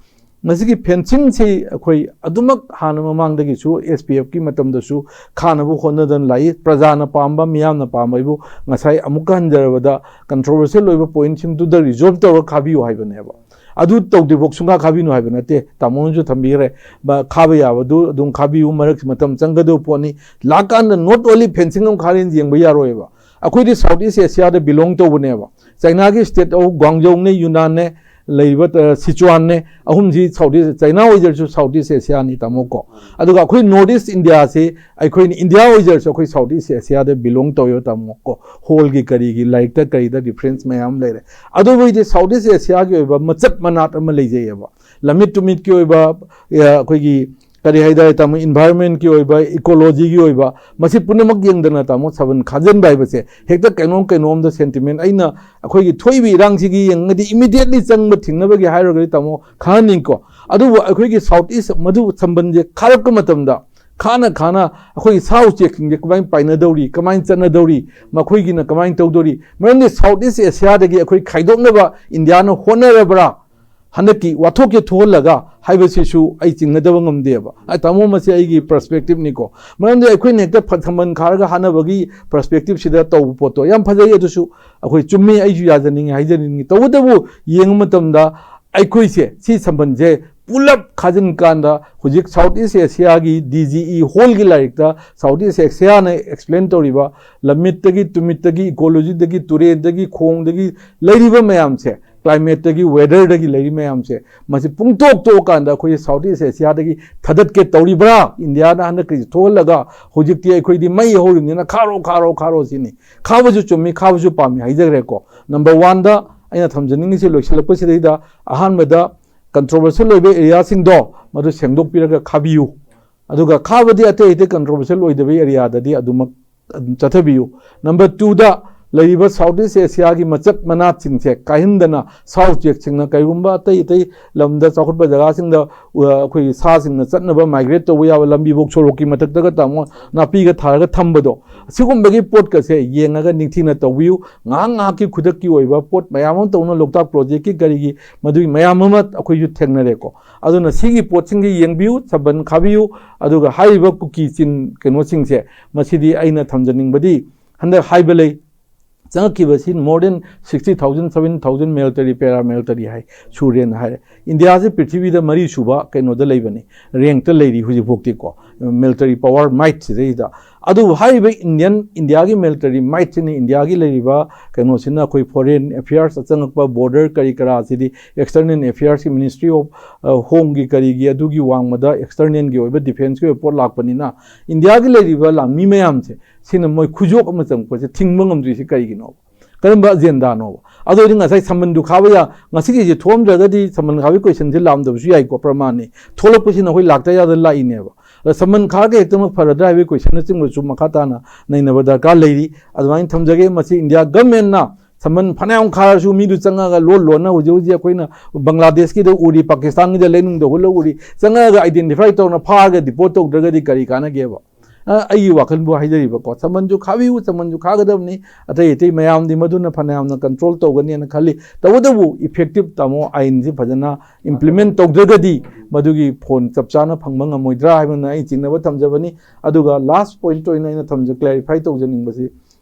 ꯃꯁꯤꯒꯤ ꯐꯦꯟꯁꯤꯡꯁꯤ ꯑꯩꯈꯣꯏ ꯑꯗꯨꯃꯛ ꯍꯥꯟꯅ ꯃꯃꯥꯡꯗꯒꯤꯁꯨ, ꯑꯦꯁ ꯄꯤ ꯑꯦꯐꯀꯤ ꯃꯇꯝꯗꯁꯨ ꯈꯥꯅꯕ ꯍꯣꯠꯅꯗꯅ ꯂꯥꯛꯏ꯫ ꯄ꯭ꯔꯖꯥꯅ ꯄꯥꯝꯕ, ꯃꯤꯌꯥꯝꯅ ꯄꯥꯝꯕ ꯍꯥꯏꯕꯨ ꯉꯁꯥꯏ ꯑꯃꯨꯛꯀ ꯍꯟꯖꯔꯕꯗ controversial ꯑꯣꯏꯕ ꯄꯣꯏꯟꯠꯁꯤꯡꯗꯨꯗ ꯔꯤꯖꯣꯜꯕ ꯇꯧꯔꯒ ꯈꯥꯕꯤꯌꯨ ꯍꯥꯏꯕꯅꯦꯕ꯫ ꯑꯗꯨ ꯇꯧꯗ꯭ꯔꯤꯐꯥꯎ ꯁꯨꯡꯈꯥ ꯈꯥꯕꯤꯅꯨ ꯍꯥꯏꯕ ꯅꯠꯇꯦ, ꯇꯥꯃꯣꯅꯁꯨ ꯊꯝꯕꯤꯈ꯭ꯔꯦ꯫ ꯕ-, ꯈꯥꯕ ꯌꯥꯕꯗꯨ ꯑꯗꯨꯝ ꯈꯥꯕꯤꯌꯨ, ꯃꯔꯛ ꯃꯇꯝ ꯆꯪꯒꯗꯧꯕ ꯄꯣꯠꯅꯤ꯫ ꯂꯥꯛꯀꯥꯟꯗ not only ꯐꯦꯟꯁꯤꯡ ꯑꯃ ꯈꯥꯔꯦꯅ ꯌꯦꯡꯕ ꯌꯥꯔꯣꯏꯕ꯫ ꯑꯩꯈꯣꯏꯗꯤ ꯁꯥꯎꯠ ꯏꯁ ꯑꯦꯁꯤꯌꯥꯗ ꯕꯤꯂꯣꯡ ꯇꯧꯕꯅꯦꯕ꯫ ꯆꯥꯏꯅꯥꯒꯤ ꯁ꯭ꯇꯦꯠ ꯑꯣꯐ ꯒ꯭ꯋꯥꯡꯖꯧꯅꯦ, ꯌꯨꯅꯥꯟꯅꯦ, ꯂꯩꯔꯤꯕ, ꯑ, ꯁꯤꯆꯨꯋꯥꯟꯅꯦ, ꯑꯍꯨꯝꯁꯤ ꯁꯥꯎꯠ ꯏꯁ, ꯆꯥꯏꯅꯥ ꯑꯣꯏꯖꯔꯁꯨ ꯁꯥꯎꯠ ꯏꯁ ꯑꯦꯁꯤꯌꯥꯅꯤ ꯇꯥꯃꯣ ꯀꯣ꯫ ꯑꯗꯨꯒ ꯑꯩꯈꯣꯏ ꯅꯣꯔꯠ ꯏꯁ ꯏꯟꯗꯤꯌꯥꯁꯤ, ꯑꯩꯈꯣꯏꯅ ꯏꯟꯗꯤꯌꯥ ꯑꯣꯏꯖꯔꯁꯨ ꯑꯩꯈꯣꯏ ꯁꯥꯎꯠ ꯏꯁ ꯑꯦꯁꯤꯌꯥꯗ ꯕꯤꯂꯣꯡ ꯇꯧꯋꯦꯕ ꯇꯥꯃꯣ ꯀꯣ꯫ ꯍꯣꯜꯒꯤ ꯀꯔꯤꯒꯤ ꯂꯥꯏꯔꯤꯛꯇ ꯀꯔꯤꯗ ꯔꯤꯐꯔꯦꯟꯁ ꯃꯌꯥꯝ ꯂꯩꯔꯦ꯫ ꯑꯗꯨꯕꯨ ꯑꯩꯗꯤ ꯁꯥꯎꯠ ꯏꯁ ꯑꯦꯁꯤꯌꯥꯒꯤ ꯑꯣꯏꯕ ꯃꯆꯠ ꯃꯅꯥꯠ ꯑꯃ ꯂꯩꯖꯩꯑꯕ꯫ ꯂꯝꯃꯤꯠ ꯇꯨꯃꯤꯠꯀꯤ ꯑꯣꯏꯕ, ꯑ, ꯑꯩꯈꯣꯏꯒꯤ ꯀꯔꯤ ꯍꯥꯏꯇꯥꯔꯦ ꯇꯥꯃꯣ, ꯏꯟꯚꯥꯏꯔꯣꯟꯃꯦꯟꯠꯀꯤ ꯑꯣꯏꯕ, ꯏꯀꯣꯂꯣꯖꯤꯒꯤ ꯑꯣꯏꯕ, ꯃꯁꯤ ꯄꯨꯝꯅꯃꯛ ꯌꯦꯡꯗꯅ ꯇꯥꯃꯣ ꯁꯥꯕꯟ ꯈꯥꯖꯤꯟꯕ ꯍꯥꯏꯕꯁꯦ ꯍꯦꯛꯇ ꯀꯩꯅꯣꯝ ꯀꯩꯅꯣꯝꯗ ꯁꯦꯟꯇꯤꯃꯦꯟꯠ, ꯑꯩꯅ ꯑꯩꯈꯣꯏꯒꯤ ꯊꯣꯛꯏꯕ ꯏꯔꯥꯡꯁꯤꯒꯤ ꯌꯦꯡꯉꯒꯗꯤ ꯏꯃꯤꯗꯤꯌꯦꯠꯂꯤ ꯆꯪꯕ ꯊꯤꯡꯅꯕꯒꯤ ꯍꯥꯏꯔꯒꯗꯤ ꯇꯥꯃꯣ ꯈꯪꯍꯟꯅꯤꯡꯀꯣ꯫ ꯑꯗꯨꯕꯨ ꯑꯩꯈꯣꯏꯒꯤ ꯁꯥꯎꯠ ꯏꯁ ꯃꯗꯨ ꯁꯝꯕꯟꯁꯦ ꯈꯥꯔꯛꯄ ꯃꯇꯝꯗ ꯈꯥꯅ ꯈꯥꯅ ꯑꯩꯈꯣꯏꯒꯤ ꯁꯥ ꯎꯆꯦꯛꯁꯤꯡꯁꯦ ꯀꯃꯥꯏꯅ ꯄꯥꯏꯅꯗꯧꯔꯤ, ꯀꯃꯥꯏꯅ ꯆꯠꯅꯗꯧꯔꯤ, ꯃꯈꯣꯏꯒꯤꯅ ꯀꯃꯥꯏꯅ ꯇꯧꯗꯧꯔꯤ? ꯃꯔꯝꯗꯤ ꯁꯥꯎꯠ ꯏꯁ ꯑꯦꯁꯤꯌꯥꯗꯒꯤ ꯑꯩꯈꯣꯏ ꯈꯥꯏꯗꯣꯛꯅꯕ ꯏꯟꯗꯤꯌꯥꯅ ꯍꯣꯠꯅꯔꯕ꯭ꯔꯥ? ꯍꯟꯗꯛꯀꯤ ꯋꯥꯊꯣꯛꯁꯦ ꯊꯣꯛꯍꯜꯂꯒ ꯍꯥꯏꯕꯁꯤꯁꯨ ꯑꯩ ꯆꯤꯡꯅꯗꯕ ꯉꯝꯗꯦꯕ꯫ ꯑꯩ ꯇꯥꯃꯣ, ꯃꯁꯤ ꯑꯩꯒꯤ perspective ꯅꯤꯀꯣ꯫ ꯃꯔꯝꯗꯤ ꯑꯩꯈꯣꯏꯅ ꯍꯦꯛꯇ ꯐ-, ꯁꯝꯕꯟ ꯈꯥꯔꯒ ꯍꯥꯠꯅꯕꯒꯤ perspective ꯁꯤꯗ ꯇꯧꯕ ꯄꯣꯠꯇꯣ ꯌꯥꯝ ꯐꯖꯩ, ꯑꯗꯨꯁꯨ ꯑꯩꯈꯣꯏ ꯆꯨꯝꯃꯤ, ꯑꯩꯁꯨ ꯌꯥꯖꯅꯤꯡꯉꯤ, ꯍꯥꯏꯖꯅꯤꯡꯉꯤ꯫ ꯇꯧꯕꯇꯕꯨ ꯌꯦꯡꯕ ꯃꯇꯝꯗ ꯑꯩꯈꯣꯏꯁꯦ ꯁꯤ ꯁꯝꯕꯟꯁꯦ ꯄꯨꯂꯞ ꯈꯥꯖꯤꯟ ꯀꯥꯟꯗ ꯍꯧꯖꯤꯛ South East Asia ꯒꯤ D G E whole ꯒꯤ ꯂꯥꯏꯔꯤꯛꯇ South East Asia ꯅ explain ꯇꯧꯔꯤꯕ ꯂꯝꯃꯤꯠꯇꯒꯤ, ꯇꯨꯃꯤꯠꯇꯒꯤ, ecology ꯗꯒꯤ, ꯇꯨꯔꯦꯟꯗꯒꯤ, ꯈꯣꯡꯗꯒꯤ ꯂꯩꯔꯤꯕ ꯃꯌꯥꯝꯁꯦ, climate ꯇꯒꯤ, weather ꯗꯒꯤ ꯂꯩꯔꯤ ꯃꯌꯥꯝꯁꯦ, ꯃꯁꯤ ꯄꯨꯡꯇꯣꯛ ꯇꯣꯛꯑꯀꯥꯟꯗ ꯑꯩꯈꯣꯏ South East Asia ꯗꯒꯤ ꯊꯥꯗꯠꯀꯦ ꯇꯧꯔꯤꯕ꯭ꯔꯥ? ꯏꯟꯗꯤꯌꯥꯅ ꯍꯟꯗꯛꯀꯤꯁꯤ ꯊꯣꯛꯍꯜꯂꯒ ꯍꯧꯖꯤꯛꯇꯤ ꯑꯩꯈꯣꯏꯗꯤ ꯃꯩ ꯍꯧꯔꯤꯕꯅꯤꯅ ꯈꯥꯔꯣ, ꯈꯥꯔꯣ, ꯈꯥꯔꯣ ꯁꯤꯅꯤ꯫ ꯈꯥꯕꯁꯨ ꯆꯨꯝꯃꯤ, ꯈꯥꯕꯁꯨ ꯄꯥꯝꯃꯤ ꯍꯥꯏꯖꯈ꯭ꯔꯦꯀꯣ꯫ Number one ꯗ ꯑꯩꯅ ꯊꯝꯖꯅꯤꯡꯉꯤꯁꯤ, ꯂꯣꯏꯁꯤꯜꯂꯛꯄꯁꯤꯗꯩꯗ ꯑꯍꯥꯟꯕꯗ controversial ꯑꯣꯏꯕ area ꯁꯤꯡꯗꯣ ꯃꯗꯨ ꯁꯦꯡꯗꯣꯛꯄꯤꯔꯒ ꯈꯥꯕꯤꯌꯨ꯫ ꯑꯗꯨꯒ ꯈꯥꯕꯗꯤ ꯑꯇꯩ ꯑꯇꯩ controversial ꯑꯣꯏꯗꯕ area ꯗꯗꯤ ꯑꯗꯨꯃꯛ ꯑꯗꯨꯝ ꯆꯠꯊꯕꯤꯌꯨ꯫ Number two ꯗ ꯂꯩꯔꯤꯕ South East Asia ꯒꯤ ꯃꯆꯠ ꯃꯅꯥꯠꯁꯤꯡꯁꯦ ꯀꯥꯏꯍꯟꯗꯅ, ꯁꯥ ꯎꯆꯦꯛꯁꯤꯡꯅ ꯀꯔꯤꯒꯨꯝꯕ ꯑꯇꯩ ꯑꯇꯩ ꯂꯝꯗ, ꯆꯥꯎꯈꯠꯄ ꯖꯒꯥꯁꯤꯡꯗ, ꯑ, ꯑꯩꯈꯣꯏꯒꯤ ꯁꯥꯁꯤꯡꯅ ꯆꯠꯅꯕ, migrate ꯇꯧꯕ ꯌꯥꯕ ꯂꯝꯕꯤꯐꯧ ꯁꯣꯔꯣꯛꯀꯤ ꯃꯊꯛꯇꯒ ꯇꯥꯃꯣ ꯅꯥꯄꯤꯒ ꯊꯥꯔꯒ ꯊꯝꯕꯗꯣ, ꯑꯁꯤꯒꯨꯝꯕꯒꯤ ꯄꯣꯠꯀꯁꯦ ꯌꯦꯡꯉꯒ ꯅꯤꯡꯊꯤꯅ ꯇꯧꯕꯤꯌꯨ꯫ ꯉꯥꯏꯍꯥꯛ ꯉꯥꯏꯍꯥꯛꯀꯤ ꯈꯨꯗꯛꯀꯤ ꯑꯣꯏꯕ ꯄꯣꯠ ꯃꯌꯥꯝ ꯑꯃ ꯇꯧꯅ, ꯂꯣꯛꯇꯥꯛ project ꯀꯤ ꯀꯔꯤꯒꯤ, ꯃꯗꯨꯒꯤ ꯃꯌꯥꯝ ꯑꯃ ꯑꯩꯈꯣꯏꯁꯨ ꯊꯦꯡꯅꯔꯦꯀꯣ꯫ ꯑꯗꯨꯅ ꯁꯤꯒꯤ ꯄꯣꯠꯁꯤꯡꯁꯤ ꯌꯦꯡꯕꯤꯌꯨ, ꯁꯝꯕꯟ ꯈꯥꯕꯤꯌꯨ, ꯑꯗꯨꯒ ꯍꯥꯏꯔꯤꯕ ꯀꯨꯀꯤ ꯆꯤꯟ ꯀꯩꯅꯣꯁꯤꯡꯁꯦ, ꯃꯁꯤꯗꯤ ꯑꯩꯅ ꯊꯝꯖꯅꯤꯡꯕꯗꯤ, ꯍꯟꯗꯛ ꯍꯥꯏꯕ ꯂꯩ, ꯆꯪꯉꯛꯈꯤꯕꯁꯤ more than sixty thousand, seventy thousand military, paramilitary ꯍꯥꯏ, ꯁꯨꯔꯦꯅ ꯍꯥꯏꯔꯦ꯫ ꯏꯟꯗꯤꯌꯥꯁꯤ ꯄ꯭ꯔꯤꯊꯤꯕꯤꯗ ꯃꯔꯤ ꯁꯨꯕ ꯀꯩꯅꯣꯗ ꯂꯩꯕꯅꯤ, rank ꯇ ꯂꯩꯔꯤ ꯍꯧꯖꯤꯛꯐꯥꯎꯗꯤꯀꯣ, military power might ꯁꯤꯗꯩꯁꯤꯗ꯫ ꯑꯗꯨꯕꯨ ꯍꯥꯏꯔꯤꯕ Indian, ꯏꯟꯗꯤꯌꯥꯒꯤ military might ꯁꯤꯅ ꯏꯟꯗꯤꯌꯥꯒꯤ ꯂꯩꯔꯤꯕ ꯀꯩꯅꯣꯁꯤꯅ ꯑꯩꯈꯣꯏ foreign affairs ꯆꯪꯉꯛꯄ, border ꯀꯔꯤ ꯀꯔꯥꯁꯤꯗꯤ external affairs ꯀꯤ, Ministry of, ꯑ, Home ꯒꯤ ꯀꯔꯤꯒꯤ ꯑꯗꯨꯒꯤ ꯋꯥꯡꯃꯗ external ꯒꯤ ꯑꯣꯏꯕ defence ꯀꯤ ꯑꯣꯏꯕ ꯄꯣꯠ ꯂꯥꯛꯄꯅꯤꯅ, ꯏꯟꯗꯤꯌꯥꯒꯤ ꯂꯩꯔꯤꯕ ꯂꯥꯟꯃꯤ ꯃꯌꯥꯝꯁꯦ, ꯁꯤꯅ ꯃꯣꯏ ꯈꯨꯖꯣꯛ ꯑꯃ ꯆꯪꯉꯛꯄꯁꯦ ꯊꯤꯡꯕ ꯉꯝꯗ꯭ꯔꯤꯁꯤ ꯀꯔꯤꯒꯤꯅꯣ? ꯀꯔꯝꯕ agenda ꯅꯣꯕ? ꯑꯗꯨ ꯑꯣꯏꯔꯗꯤ ꯉꯁꯥꯏ ꯁꯝꯕꯟꯗꯨ ꯈꯥꯕ ꯌꯥ-, ꯉꯁꯤꯒꯤꯁꯦ ꯊꯣꯛꯑꯝꯗ꯭ꯔꯒꯗꯤ ꯁꯝꯕꯟ ꯈꯥꯕꯒꯤ question ꯁꯦ ꯂꯥꯛꯑꯝꯗꯕꯁꯨ ꯌꯥꯏꯀꯣ, ꯄ꯭ꯔꯃꯥꯟꯅꯤ꯫ ꯊꯣꯛꯂꯛꯄꯁꯤꯅ ꯑꯩꯈꯣꯏ ꯂꯥꯛꯇ ꯌꯥꯗ ꯂꯥꯛꯏꯅꯦꯕ꯫ ꯑꯗ ꯁꯝꯕꯟ ꯈꯥꯔꯒ ꯍꯦꯛꯇꯃꯛ ꯐꯔꯗ꯭ꯔꯥ ꯍꯥꯏꯕꯒꯤ question ꯅꯆꯤꯡꯕꯁꯨ ꯃꯈꯥ ꯇꯥꯅ ꯅꯩꯅꯕ ꯗꯔꯀꯥꯔ ꯂꯩꯔꯤ꯫ ꯑꯗꯨꯃꯥꯏꯅ ꯊꯝꯖꯒꯦ꯫ ꯃꯁꯤ ꯏꯟꯗꯤꯌꯥ government ꯅ ꯁꯝꯕꯟ ꯐꯅꯌꯥꯝ ꯈꯥꯔꯁꯨ ꯃꯤꯗꯨ ꯆꯪꯉꯒ ꯂꯣꯟ ꯂꯣꯟꯅ ꯍꯧꯖꯤꯛ ꯍꯧꯖꯤꯛ ꯑꯩꯈꯣꯏꯅ ꯕꯪꯒ꯭ꯂꯥꯗꯦꯁꯀꯤꯗ ꯎꯔꯤ, ꯄꯥꯀꯤꯁꯇꯥꯟꯒꯤꯗ ꯂꯩꯅꯨꯡꯗ ꯍꯨꯠꯂ ꯎꯔꯤ, ꯆꯪꯉꯒ identify ꯇꯧꯔꯅ ꯐꯥꯔꯒ deport ꯇꯧꯗ꯭ꯔꯒꯗꯤ ꯀꯔꯤ ꯀꯥꯟꯅꯒꯦꯕ? ꯑ, ꯑꯩꯒꯤ ꯋꯥꯈꯜꯕꯨ ꯍꯥꯏꯖꯔꯤꯕꯀꯣ, ꯆꯃꯟꯁꯨ ꯈꯥꯕꯤꯌꯨ, ꯆꯃꯟꯁꯨ ꯈꯥꯒꯗꯕꯅꯤ꯫ ꯑꯇꯩ ꯑꯇꯩ ꯃꯌꯥꯝꯗꯤ ꯃꯗꯨꯅ ꯐꯅꯌꯥꯝꯅ ꯀꯟꯇ꯭ꯔꯣꯜ ꯇꯧꯒꯅꯤꯅ ꯈꯜꯂꯤ꯫ ꯇꯧꯕꯇꯕꯨ ꯏꯐꯦꯛꯇꯤꯞ, ꯇꯥꯃꯣ, ꯑꯥꯏꯟꯁꯤ ꯐꯖꯅ ꯏꯝꯄ꯭ꯂꯤꯃꯦꯟ ꯇꯧꯗ꯭ꯔꯒꯗꯤ ꯃꯗꯨꯒꯤ ꯐꯣꯟ ꯆꯞ ꯆꯥꯅ ꯐꯪꯕ ꯉꯝꯃꯣꯏꯗ꯭ꯔꯥ ꯍꯥꯏꯕꯅ ꯑꯩ ꯆꯤꯡꯅꯕ ꯊꯝꯖꯕꯅꯤ꯫ ꯑꯗꯨꯒ ꯂꯥꯁ ꯄꯣꯏꯟꯠ ꯑꯣꯏꯅ ꯑꯩꯅ ꯊꯝꯖ-, ꯀ꯭ꯂꯦꯔꯤꯐꯥꯏ ꯇꯧꯖꯅꯤꯡꯕꯁꯤ,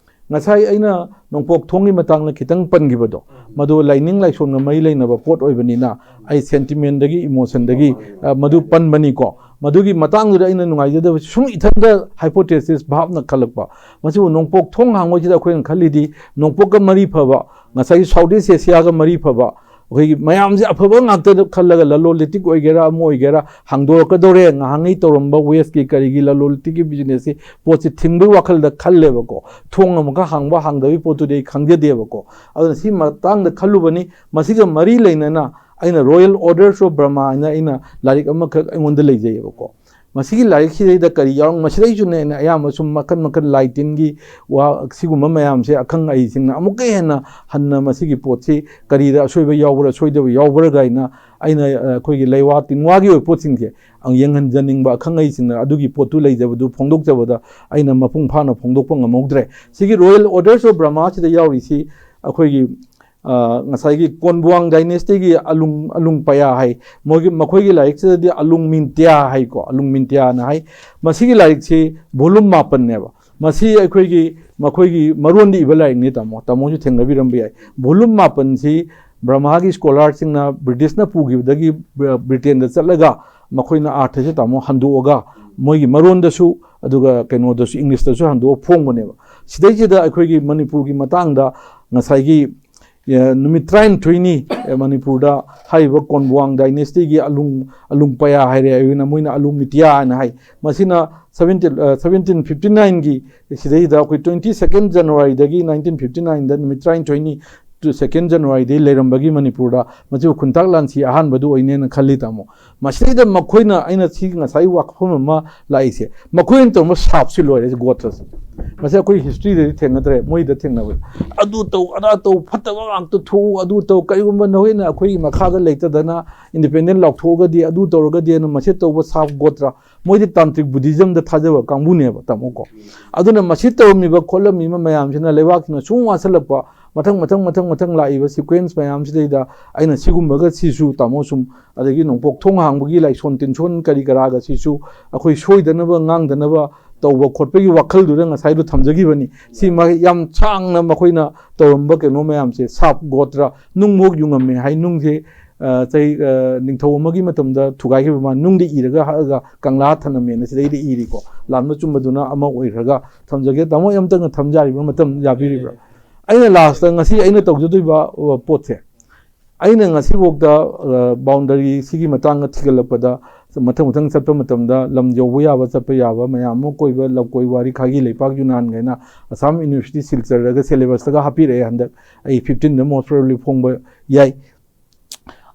ꯉꯁꯥꯏ ꯑꯩꯅ ꯅꯣꯡꯄꯣꯛ ꯊꯣꯡꯒꯤ ꯃꯇꯥꯡꯗ ꯈꯤꯇꯪ ꯄꯟꯈꯤꯕꯗꯣ, ꯃꯗꯨ ꯂꯥꯏꯅꯤꯡ ꯂꯥꯏꯁꯣꯟꯒ ꯃꯔꯤ ꯂꯩꯅꯕ ꯄꯣꯠ ꯑꯣꯏꯕꯅꯤꯅ, ꯑꯩ ꯁꯦꯟꯇꯤꯃꯦꯟꯗꯒꯤ, ꯏꯃꯣꯁꯟꯗꯒꯤ, ꯑ, ꯃꯗꯨ ꯄꯟꯕꯅꯤꯀꯣ꯫ ꯃꯗꯨꯒꯤ ꯃꯇꯥꯡꯗꯨꯗ ꯑꯩꯅ ꯅꯨꯡꯉꯥꯏꯖꯗꯕ ꯁꯨꯝ ꯏꯊꯟꯗ ꯍꯥꯏꯄꯣꯊꯦꯁꯤꯁ, ꯚꯥꯞꯅ ꯈꯜꯂꯛꯄ꯫ ꯃꯁꯤꯕꯨ ꯅꯣꯡꯄꯣꯛ ꯊꯣꯡ ꯍꯥꯡꯕꯁꯤꯗ ꯑꯩꯈꯣꯏꯅ ꯈꯜꯂꯤꯗꯤ ꯅꯣꯡꯄꯣꯛꯀ ꯃꯔꯤ ꯐꯕ, ꯉꯁꯥꯏꯒꯤ ꯁꯥꯎꯠ ꯏꯁ ꯑꯦꯁꯤꯌꯥꯒ ꯃꯔꯤ ꯐꯕ, ꯑꯩꯈꯣꯏꯒꯤ ꯃꯌꯥꯝꯁꯦ ꯑꯐꯕ ꯉꯥꯛꯇꯗ ꯈꯜꯂꯒ, ꯂꯂꯣꯜ ꯏꯇꯤꯛ ꯑꯣꯏꯒꯦꯔꯥ ꯑꯃ ꯑꯣꯏꯒꯦꯔꯥ ꯍꯥꯡꯗꯣꯔꯛꯀꯗꯧꯔꯦ, ꯉꯍꯥꯡꯉꯩ ꯇꯧꯔꯝꯕ ꯋꯦꯁꯀꯤ ꯀꯔꯤꯒꯤ ꯂꯂꯣꯜ ꯏꯇꯤꯛꯀꯤ ꯕꯤꯖꯤꯅꯦꯁꯁꯤ, ꯄꯣꯠꯁꯤ ꯊꯤꯡꯕꯒꯤ ꯋꯥꯈꯜꯗ ꯈꯜꯂꯦꯕꯀꯣ꯫ ꯊꯣꯡ ꯑꯃꯈꯛ ꯍꯥꯡꯕ ꯍꯥꯡꯗꯕꯒꯤ ꯄꯣꯠꯇꯨꯗꯤ ꯑꯩ ꯈꯪꯖꯗꯦꯕꯀꯣ꯫ ꯑꯗꯨꯅ ꯁꯤ ꯃꯇꯥꯡꯗ ꯈꯜꯂꯨꯕꯅꯤ꯫ ꯃꯁꯤꯒ ꯃꯔꯤ ꯂꯩꯅꯅ ꯑꯩꯅ Royal Orders of Burma ꯍꯥꯏꯅ ꯑꯩꯅ ꯂꯥꯏꯔꯤꯛ ꯑꯃꯈꯛ ꯑꯩꯉꯣꯟꯗ ꯂꯩꯖꯩꯑꯕꯀꯣ꯫ ꯃꯁꯤꯒꯤ ꯂꯥꯏꯔꯤꯛꯁꯤꯗꯩꯗ ꯀꯔꯤ ꯌꯥꯎꯔꯝ-, ꯃꯁꯤꯗꯩꯁꯨꯅꯦ ꯑꯩꯅ ꯑꯌꯥꯝꯕ ꯁꯨꯝ ꯃꯈꯟ ꯃꯈꯟ ꯂꯥꯏ ꯇꯤꯟꯒꯤ ꯋꯥ, ꯁꯤꯒꯨꯝꯕ ꯃꯌꯥꯝꯁꯦ ꯑꯈꯪ ꯑꯍꯩꯁꯤꯡꯅ ꯑꯃꯨꯛꯀ ꯍꯦꯟꯅ ꯍꯟꯅ ꯃꯁꯤꯒꯤ ꯄꯣꯠꯁꯤ ꯀꯔꯤꯗ ꯑꯁꯣꯏꯕ ꯌꯥꯎꯕ꯭ꯔꯥ, ꯁꯣꯏꯗꯕ ꯌꯥꯎꯕ꯭ꯔꯥ ꯀꯥꯏꯅ ꯑꯩꯅ, ꯑ, ꯑꯩꯈꯣꯏꯒꯤ ꯂꯩꯋꯥ ꯇꯤꯟꯋꯥꯒꯤ ꯑꯣꯏꯕ ꯄꯣꯠꯁꯤꯡꯁꯦ ꯌꯦꯡꯍꯟꯖꯅꯤꯡꯕ ꯑꯈꯪ ꯑꯍꯩꯁꯤꯡꯅ ꯑꯗꯨꯒꯤ ꯄꯣꯠꯇꯨ ꯂꯩꯖꯕꯗꯨ ꯐꯣꯡꯗꯣꯛꯆꯕꯗ ꯑꯩꯅ ꯃꯄꯨꯡ ꯐꯥꯅ ꯐꯣꯡꯗꯣꯛꯄ ꯉꯝꯍꯧꯗ꯭ꯔꯦ꯫ ꯁꯤꯒꯤ Royal Orders of Burma ꯁꯤꯗ ꯌꯥꯎꯔꯤꯁꯤ ꯑꯩꯈꯣꯏꯒꯤ, ꯑ, ꯉꯁꯥꯏꯒꯤ ꯀꯣꯟꯕꯨꯋꯥꯡ ꯗꯥꯏꯅꯦꯁꯇꯤꯒꯤ ꯑꯂꯨꯡ, ꯑꯂꯨꯡ ꯄꯌꯥ ꯍꯥꯏ꯫ ꯃꯣꯏꯒꯤ, ꯃꯈꯣꯏꯒꯤ ꯂꯥꯏꯔꯤꯛꯁꯤꯗꯗꯤ ꯑꯂꯨꯡ ꯃꯤꯟꯇ꯭ꯌꯥ ꯍꯥꯏꯀꯣ, ꯑꯂꯨꯡ ꯃꯤꯟꯇ꯭ꯌꯥꯅ ꯍꯥꯏ꯫ ꯃꯁꯤꯒꯤ ꯂꯥꯏꯔꯤꯛꯁꯤ ꯚꯣꯂꯨꯝ ꯃꯥꯄꯟꯅꯦꯕ꯫ ꯃꯁꯤ ꯑꯩꯈꯣꯏꯒꯤ, ꯃꯈꯣꯏꯒꯤ ꯃꯔꯣꯟꯗ ꯏꯕ ꯂꯥꯏꯔꯤꯛꯅꯤ, ꯇꯥꯃꯣ꯫ ꯇꯥꯃꯣꯁꯨ ꯊꯦꯡꯅꯕꯤꯔꯝꯕ ꯌꯥꯏ꯫ ꯚꯣꯂꯨꯝ ꯃꯥꯄꯟꯁꯤ ꯕ꯭ꯔꯍꯃꯥꯒꯤ ꯁ꯭ꯀꯣꯂꯥꯔꯁꯤꯡꯅ ꯕ꯭ꯔꯤꯇꯤꯁꯅ ꯄꯨꯈꯤꯕꯗꯒꯤ ꯕ꯭ꯔ-, ꯕ꯭ꯔꯤꯇꯦꯟꯗ ꯆꯠꯂꯒ ꯃꯈꯣꯏꯅ ꯑꯥꯔꯊꯁꯦ, ꯇꯥꯃꯣ, ꯍꯟꯗꯣꯛꯑꯒ ꯃꯣꯏꯒꯤ ꯃꯔꯣꯟꯗꯁꯨ, ꯑꯗꯨꯒ ꯀꯩꯅꯣꯗꯁꯨ, ꯏꯪꯂꯤꯁꯇꯁꯨ ꯍꯟꯗꯣꯛꯑ ꯐꯣꯡꯕꯅꯦꯕ꯫ ꯁꯤꯗꯩꯁꯤꯗ ꯑꯩꯈꯣꯏꯒꯤ ꯃꯅꯤꯄꯨꯔꯒꯤ ꯃꯇꯥꯡꯗ ꯉꯁꯥꯏꯒꯤ, ꯑꯦ, ꯅꯨꯃꯤꯠ ꯇꯔꯥꯅꯤꯊꯣꯏꯅꯤ, ꯑꯦ, ꯃꯅꯤꯄꯨꯔꯗ ꯍꯥꯏꯔꯤꯕ ꯀꯣꯟꯕꯨꯋꯥꯡ ꯗꯥꯏꯅꯦꯁꯇꯤꯒꯤ ꯑꯂꯨꯡ, ꯑꯂꯨꯡ ꯄꯌꯥ ꯍꯥꯏꯔꯦ, ꯑꯩꯈꯣꯏꯅ ꯃꯣꯏꯅ ꯑꯂꯨꯡ ꯃꯤꯇꯤꯌꯥ ꯍꯥꯏꯅ ꯍꯥꯏ꯫ ꯃꯁꯤꯅ ꯁꯚꯦꯟꯇꯤꯟ, ꯑ, ꯁꯚꯦꯟꯇꯤꯟ ꯐꯤꯐꯇꯤ ꯅꯥꯏꯟꯒꯤ ꯁꯤꯗꯩꯗ ꯑꯩꯈꯣꯏ twenty second January ꯗꯒꯤ nineteen fifty nine ꯗ ꯅꯨꯃꯤꯠ ꯇꯔꯥꯅꯤꯊꯣꯏꯅꯤ ꯁꯦꯀꯦꯟ ꯖꯅꯋꯥꯔꯤꯗꯒꯤ ꯂꯩꯔꯝꯕꯒꯤ ꯃꯅꯤꯄꯨꯔꯗ ꯃꯁꯤꯕꯨ ꯈꯨꯟꯇꯥꯛ ꯂꯥꯟꯁꯤ ꯑꯍꯥꯟꯕꯗꯨ ꯑꯣꯏꯅꯦꯅ ꯈꯜꯂꯤ ꯇꯥꯃꯣ꯫ ꯃꯁꯤꯗꯩꯗ ꯃꯈꯣꯏꯅ, ꯑꯩꯅ ꯁꯤ ꯉꯁꯥꯏ ꯋꯥꯐꯝ ꯑꯃ ꯂꯥꯛꯏꯁꯦ, ꯃꯈꯣꯏꯅ ꯇꯧꯔꯝꯕ ꯁꯥꯞꯁꯤ ꯂꯣꯏꯔꯦ ꯒꯣꯇ꯭ꯔꯁꯦ꯫ ꯃꯁꯤ ꯑꯩꯈꯣꯏ ꯍꯤꯁꯇ꯭ꯔꯤꯗꯗꯤ ꯊꯦꯡꯅꯗ꯭ꯔꯦ, ꯃꯣꯏꯗ ꯊꯦꯡꯅꯕ꯫ ꯑꯗꯨ ꯇꯧ, ꯑꯗꯥ ꯇꯧ, ꯐꯠꯇꯕ ꯉꯥꯛꯇ ꯊꯣꯛꯎ, ꯑꯗꯨ ꯇꯧ, ꯀꯔꯤꯒꯨꯝꯕ ꯅꯈꯣꯏꯅ ꯑꯩꯈꯣꯏꯒꯤ ꯃꯈꯥꯗ ꯂꯩꯇꯗꯅ ꯏꯟꯗꯤꯄꯦꯟꯗꯦꯟ ꯂꯥꯎꯊꯣꯛꯑꯒꯗꯤ, ꯑꯗꯨ ꯇꯧꯔꯒꯗꯤ ꯑꯅ ꯃꯁꯤ ꯇꯧꯕ ꯁꯥꯞ ꯒꯣꯇ꯭ꯔ, ꯃꯣꯏꯗꯤ ꯇꯥꯟꯇ꯭ꯔꯤꯛ ꯕꯨꯙꯤꯖꯝꯗ ꯊꯥꯖꯕ ꯀꯥꯡꯕꯨꯅꯦꯕ ꯇꯥꯃꯣꯀꯣ꯫ ꯑꯗꯨꯅ ꯃꯁꯤ ꯇꯧꯔꯝꯃꯤꯕ ꯈꯣꯠꯂꯝꯃꯤꯕ ꯃꯌꯥꯝꯁꯤꯅ ꯂꯩꯕꯥꯛꯁꯤꯅ ꯁꯨꯝ ꯋꯥꯁꯜꯂꯛꯄ, ꯃꯊꯪ ꯃꯊꯪ ꯃꯊꯪ ꯃꯊꯪ ꯂꯥꯛꯏꯕ ꯁꯤꯀ꯭ꯋꯦꯟꯁ ꯃꯌꯥꯝꯁꯤꯗꯩꯗ ꯑꯩꯅ ꯁꯤꯒꯨꯝꯕꯒ ꯁꯤꯁꯨ ꯇꯥꯃꯣ ꯁꯨꯝ, ꯑꯗꯒꯤ ꯅꯣꯡꯄꯣꯛ ꯊꯣꯡ ꯍꯥꯡꯕꯒꯤ ꯂꯥꯏꯁꯣꯟ ꯇꯤꯟꯁꯣꯟ ꯀꯔꯤ ꯀꯔꯥꯒ ꯁꯤꯁꯨ ꯑꯩꯈꯣꯏ ꯁꯣꯏꯗꯅꯕ ꯉꯥꯡꯗꯅꯕ ꯇꯧꯕ ꯈꯣꯠꯄꯒꯤ ꯋꯥꯈꯜꯗꯨꯗ ꯉꯁꯥꯏꯗꯣ ꯊꯝꯖꯈꯤꯕꯅꯤ꯫ ꯁꯤ ꯃꯥ ꯌꯥꯝ ꯁꯥꯡꯅ ꯃꯈꯣꯏꯅ ꯇꯧꯔꯝꯕ ꯀꯩꯅꯣ ꯃꯌꯥꯝꯁꯦ, ꯁꯥꯞ ꯒꯣꯇ꯭ꯔ, ꯅꯨꯡꯃꯣꯛ ꯌꯨꯡꯉꯝꯃꯦ ꯍꯥꯏ, ꯅꯨꯡꯁꯦ, ꯑ, ꯆꯍꯤ, ꯑ, ꯅꯤꯡꯊꯧ ꯑꯃꯒꯤ ꯃꯇꯝꯗ ꯊꯨꯒꯥꯏꯈꯤꯕ ꯃꯥ ꯅꯨꯡꯗ ꯏꯔꯒ ꯍꯛꯑꯒ ꯀꯪꯂꯥ ꯊꯅꯝꯃꯦꯅ ꯁꯤꯗꯩꯗ ꯏꯔꯤꯀꯣ꯫ ꯂꯥꯟꯕ ꯆꯨꯝꯕꯗꯨꯅ ꯑꯃ ꯑꯣꯏꯈ꯭ꯔꯒ ꯊꯝꯖꯒꯦ꯫ ꯇꯥꯃꯣ, ꯑꯝꯇꯪ ꯊꯝꯖꯔꯤꯕ ꯃꯇꯝ ꯌꯥꯕꯤꯔꯤꯕ꯭ꯔꯥ? ꯑꯩꯅ ꯂꯥꯁꯇ ꯉꯁꯤ ꯑꯩꯅ ꯇꯧꯖꯗꯣꯏꯕ, ꯑ, ꯄꯣꯠꯁꯦ, ꯑꯩꯅ ꯉꯁꯤꯐꯥꯎꯗ, ꯑ, ꯕꯥꯎꯟꯗꯔꯤ ꯁꯤꯒꯤ ꯃꯇꯥꯡꯗ ꯊꯤꯒꯠꯂꯛꯄꯗ, ꯃꯊꯪ ꯃꯊꯪ ꯆꯠꯄ ꯃꯇꯝꯗ ꯂꯝ ꯌꯧꯕ ꯌꯥꯕ, ꯆꯠꯄ ꯌꯥꯕ ꯃꯌꯥꯝ ꯑꯃ, ꯀꯣꯏꯕ, ꯂꯝꯀꯣꯏ ꯋꯥꯔꯤ ꯈꯥꯒꯤ ꯂꯩꯄꯥꯛ ꯌꯨꯅꯥꯟꯈꯩꯅ ꯑꯁꯥꯝ ꯌꯨꯅꯤꯚꯔꯁꯤꯇꯤ ꯁꯤꯜꯆꯔꯗꯒ ꯁꯦꯂꯦꯕꯁꯇꯒ ꯍꯥꯞꯄꯤꯔꯛꯑꯦ꯫ ꯍꯟꯗꯛ ꯑꯩ ꯐꯤꯐꯇꯤꯟꯗ most probably ꯐꯣꯡꯕ ꯌꯥꯏ꯫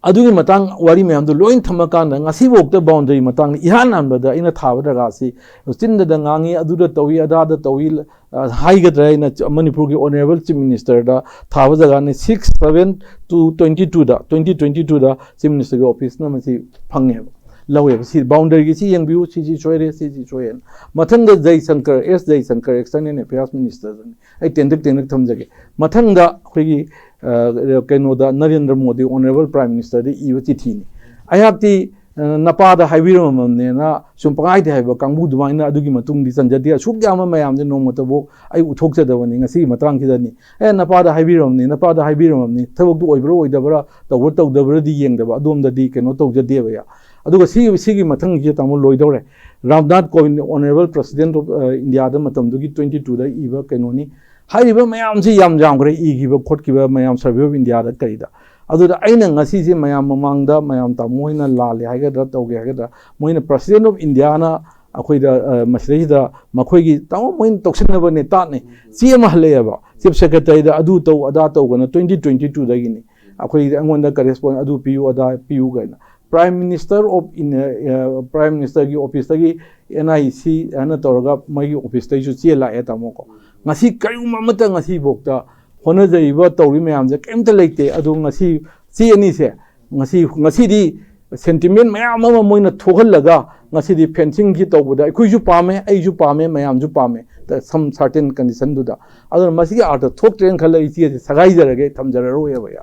ꯑꯗꯨꯒꯤ ꯃꯇꯥꯡ ꯋꯥꯔꯤ ꯃꯌꯥꯝꯗꯣ ꯂꯣꯏ ꯊꯝꯃꯀꯥꯟꯗ ꯉꯁꯤꯐꯥꯎꯗ ꯕꯥꯎꯟꯗꯔꯤ ꯃꯇꯥꯡꯗ ꯏꯍꯥꯟ ꯍꯥꯟꯕꯗ ꯑꯩꯅ ꯊꯥꯕ ꯖꯒꯥꯁꯤ ꯆꯤꯟꯗꯗ ꯉꯥꯡꯉꯤ, ꯑꯗꯨꯗ ꯇꯧꯏ, ꯑꯗꯥꯗ ꯇꯧꯏ, ꯑ, ꯍꯥꯏꯒꯗ꯭ꯔꯥ ꯍꯥꯏꯅ ꯆ-, ꯃꯅꯤꯄꯨꯔꯒꯤ ꯑꯣꯅꯔꯦꯕꯜ ꯆꯤꯐ ꯃꯤꯅꯤꯁꯇꯔꯗ ꯊꯥꯕ ꯖꯒꯥꯅꯤ꯫ ꯁꯤꯛꯁ ꯁꯚꯦꯟ ꯇꯨ ꯇ꯭ꯋꯦꯟꯇꯤ ꯇꯨꯗ, ꯇ꯭ꯋꯦꯟꯇꯤ ꯇ꯭ꯋꯦꯟꯇꯤ ꯇꯨꯗ ꯆꯤꯐ ꯃꯤꯅꯤꯁꯇꯔꯒꯤ ꯑꯣꯐꯤꯁꯅ ꯃꯁꯤ ꯐꯪꯉꯦꯕ, ꯂꯧꯋꯦꯕ꯫ ꯁꯤ ꯕꯥꯎꯟꯗꯔꯤꯒꯤ ꯁꯤ ꯌꯦꯡꯕꯤꯌꯨ, ꯁꯤ ꯁꯤ ꯁꯣꯏꯔꯦ, ꯁꯤ ꯁꯤ ꯁꯣꯏꯔꯦꯅ꯫ ꯃꯊꯪꯗ ꯖꯩꯁꯪꯀꯔ, ꯑꯦꯁ ꯖꯩꯁꯪꯀꯔ, ꯑꯦꯛꯁꯇꯔꯅꯦꯜ ꯑꯦꯐꯤꯌꯔꯁ ꯃꯤꯅꯤꯁꯇꯔꯗꯨꯅꯤ꯫ ꯑꯩ ꯇꯦꯟꯇꯛ ꯇꯦꯟꯇꯛ ꯊꯝꯖꯒꯦ꯫ ꯃꯊꯪꯗ ꯑꯩꯈꯣꯏꯒꯤ, ꯑ, ꯀꯩꯅꯣꯗ ꯅꯔꯦꯟꯗ꯭ꯔ ꯃꯣꯗꯤ ꯑꯣꯅꯔꯦꯕꯜ ꯄ꯭ꯔꯥꯏꯝ ꯃꯤꯅꯤꯁꯇꯔꯗ ꯏꯕ ꯆꯤꯊꯤꯅꯤ꯫ ꯑꯩꯍꯥꯛꯇꯤ, ꯑ, ꯅꯄꯥꯗ ꯍꯥꯏꯕꯤꯔꯝꯃꯕꯅꯦꯅ ꯁꯨꯝ ꯄꯪꯍꯥꯏꯗꯤ ꯍꯥꯏꯕ ꯀꯥꯡꯕꯨ ꯑꯗꯨꯃꯥꯏꯅ ꯑꯗꯨꯒꯤ ꯃꯇꯨꯡꯗꯤ ꯆꯟꯖꯗꯦ꯫ ꯑꯁꯨꯛ ꯌꯥꯝꯕ ꯃꯌꯥꯝꯁꯦ ꯅꯣꯡꯃꯇꯕꯨ ꯑꯩ ꯎꯠꯊꯣꯛꯆꯗꯕꯅꯤ꯫ ꯉꯁꯤꯒꯤ ꯃꯇꯥꯡꯁꯤꯗꯅꯤ, "ꯑꯦ, ꯅꯄꯥꯗ ꯍꯥꯏꯕꯤꯔꯝꯅꯤ, ꯅꯄꯥꯗ ꯍꯥꯏꯕꯤꯔꯝꯃꯕꯅꯤ", ꯊꯕꯛꯇꯨ ꯑꯣꯏꯕ꯭ꯔꯥ ꯑꯣꯏꯗꯕ꯭ꯔꯥ, ꯇꯧꯕ꯭ꯔꯥ ꯇꯧꯗꯕ꯭ꯔꯥꯗꯤ ꯌꯦꯡꯗꯕ, ꯑꯗꯣꯝꯗꯗꯤ ꯀꯩꯅꯣ ꯇꯧꯖꯗꯦꯕ꯫ ꯑꯩ ꯑꯗꯨꯒ ꯁꯤ, ꯁꯤꯒꯤ ꯃꯊꯪꯁꯤꯗ ꯇꯥꯃꯣ ꯂꯣꯏꯗꯧꯔꯦ꯫ ꯔꯥꯝꯅꯥꯊ ꯀꯣꯕꯤꯟꯗ, ꯑꯣꯅꯔꯦꯕꯜ ꯄ꯭ꯔꯁꯤꯗꯦꯟꯠ ꯑꯣꯐ, ꯑ, ꯏꯟꯗꯤꯌꯥꯗ ꯃꯇꯝꯗꯨꯒꯤ ꯇ꯭ꯋꯦꯟꯇꯤ ꯇꯨꯗ ꯏꯕ ꯀꯩꯅꯣꯅꯤ꯫ ꯍꯥꯏꯔꯤꯕ ꯃꯌꯥꯝꯁꯤ ꯌꯥꯝ ꯌꯥꯝꯈ꯭ꯔꯦ, ꯏꯈꯤꯕ ꯈꯣꯠꯈꯤꯕ ꯃꯌꯥꯝ, ꯁꯔꯚꯦ ꯑꯣꯐ ꯏꯟꯗꯤꯌꯥꯗ ꯀꯔꯤꯗ꯫ ꯑꯗꯨꯗ ꯑꯩꯅ ꯉꯁꯤꯁꯦ ꯃꯌꯥꯝ ꯃꯃꯥꯡꯗ, ꯃꯌꯥꯝ ꯇꯥꯃꯣ ꯍꯣꯏꯅ ꯂꯥꯜꯂꯦ ꯍꯥꯏꯒꯗ꯭ꯔꯥ, ꯇꯧꯒꯦ ꯍꯥꯏꯒꯗ꯭ꯔꯥ, ꯃꯣꯏꯅ ꯄ꯭ꯔꯁꯤꯗꯦꯟꯠ ꯑꯣꯐ ꯏꯟꯗꯤꯌꯥꯅ ꯑꯩꯈꯣꯏꯗ ꯑ, ꯃꯁꯤꯗꯩꯁꯤꯗ ꯃꯈꯣꯏꯒꯤ ꯇꯥꯃꯣ ꯃꯣꯏꯅ ꯇꯧꯁꯤꯟꯅꯕꯅꯦ ꯇꯥꯠꯅꯦ ꯆꯦ ꯑꯃ ꯍꯜꯂꯛꯑꯦꯕ, ꯆꯤꯐ ꯁꯦꯀ꯭ꯔꯦꯇꯔꯤꯗ ꯑꯗꯨ ꯇꯧ ꯑꯗꯥ ꯇꯧꯒꯅ ꯇ꯭ꯋꯦꯟꯇꯤ ꯇ꯭ꯋꯦꯟꯇꯤ ꯇꯨꯗꯒꯤꯅꯤ꯫ ꯑꯩꯈꯣꯏꯒꯤꯗꯤ ꯑꯩꯉꯣꯟꯗ ꯀꯔꯦꯁꯄꯣꯟ ꯑꯗꯨ ꯄꯤꯌꯨ ꯑꯗꯥ ꯄꯤꯌꯨ ꯀꯥꯏꯅ꯫ Prime minister of in prime ꯃꯤꯅꯤꯁꯇꯔꯒꯤ ꯑꯣꯐꯤꯁꯇꯒꯤ ꯑꯦꯟ ꯑꯥꯏ ꯁꯤ ꯍꯥꯏꯅ ꯇꯧꯔꯒ ꯃꯣꯏꯒꯤ ꯑꯣꯐꯤꯁꯇꯩꯁꯨ ꯆꯦ ꯂꯥꯛꯑꯦ ꯇꯥꯃꯣꯀꯣ꯫ ꯉꯁꯤ ꯀꯔꯤꯒꯨꯝꯕ ꯑꯃꯠꯇ ꯉꯁꯤꯐꯥꯎꯗ ꯍꯣꯠꯅꯖꯔꯤꯕ ꯇꯧꯔꯤ ꯃꯌꯥꯝꯁꯦ ꯀꯔꯤꯝꯇ ꯂꯩꯇꯦ꯫ ꯑꯗꯣ ꯉꯁꯤ ꯆꯦ ꯑꯅꯤꯁꯦ ꯉꯁꯤ ꯉꯁꯤꯗꯤ ꯁꯦꯟꯇꯤꯃꯦꯟ ꯃꯌꯥꯝ ꯑꯃ ꯃꯣꯏꯅ ꯊꯣꯛꯍꯜꯂꯒ ꯉꯁꯤꯗꯤ ꯐꯦꯟꯁꯤꯡꯒꯤ ꯇꯧꯕꯗ ꯑꯩꯈꯣꯏꯁꯨ ꯄꯥꯝꯃꯦ, ꯑꯩꯁꯨ ꯄꯥꯝꯃꯦ, ꯃꯌꯥꯝꯁꯨ ꯄꯥꯝꯃꯦ, some certain conditionꯗꯨꯗ꯫ ꯑꯗꯨꯅ ꯃꯁꯤꯒꯤ ꯑꯥꯔꯊ ꯊꯣꯛꯇ꯭ꯔꯦꯅ ꯈꯜꯂ ꯑꯩ ꯆꯦꯁꯦ ꯁꯒꯥꯏꯖꯔꯒꯦ, ꯑꯩ ꯊꯝꯖꯔꯔꯣꯏꯕ ꯑꯩ꯫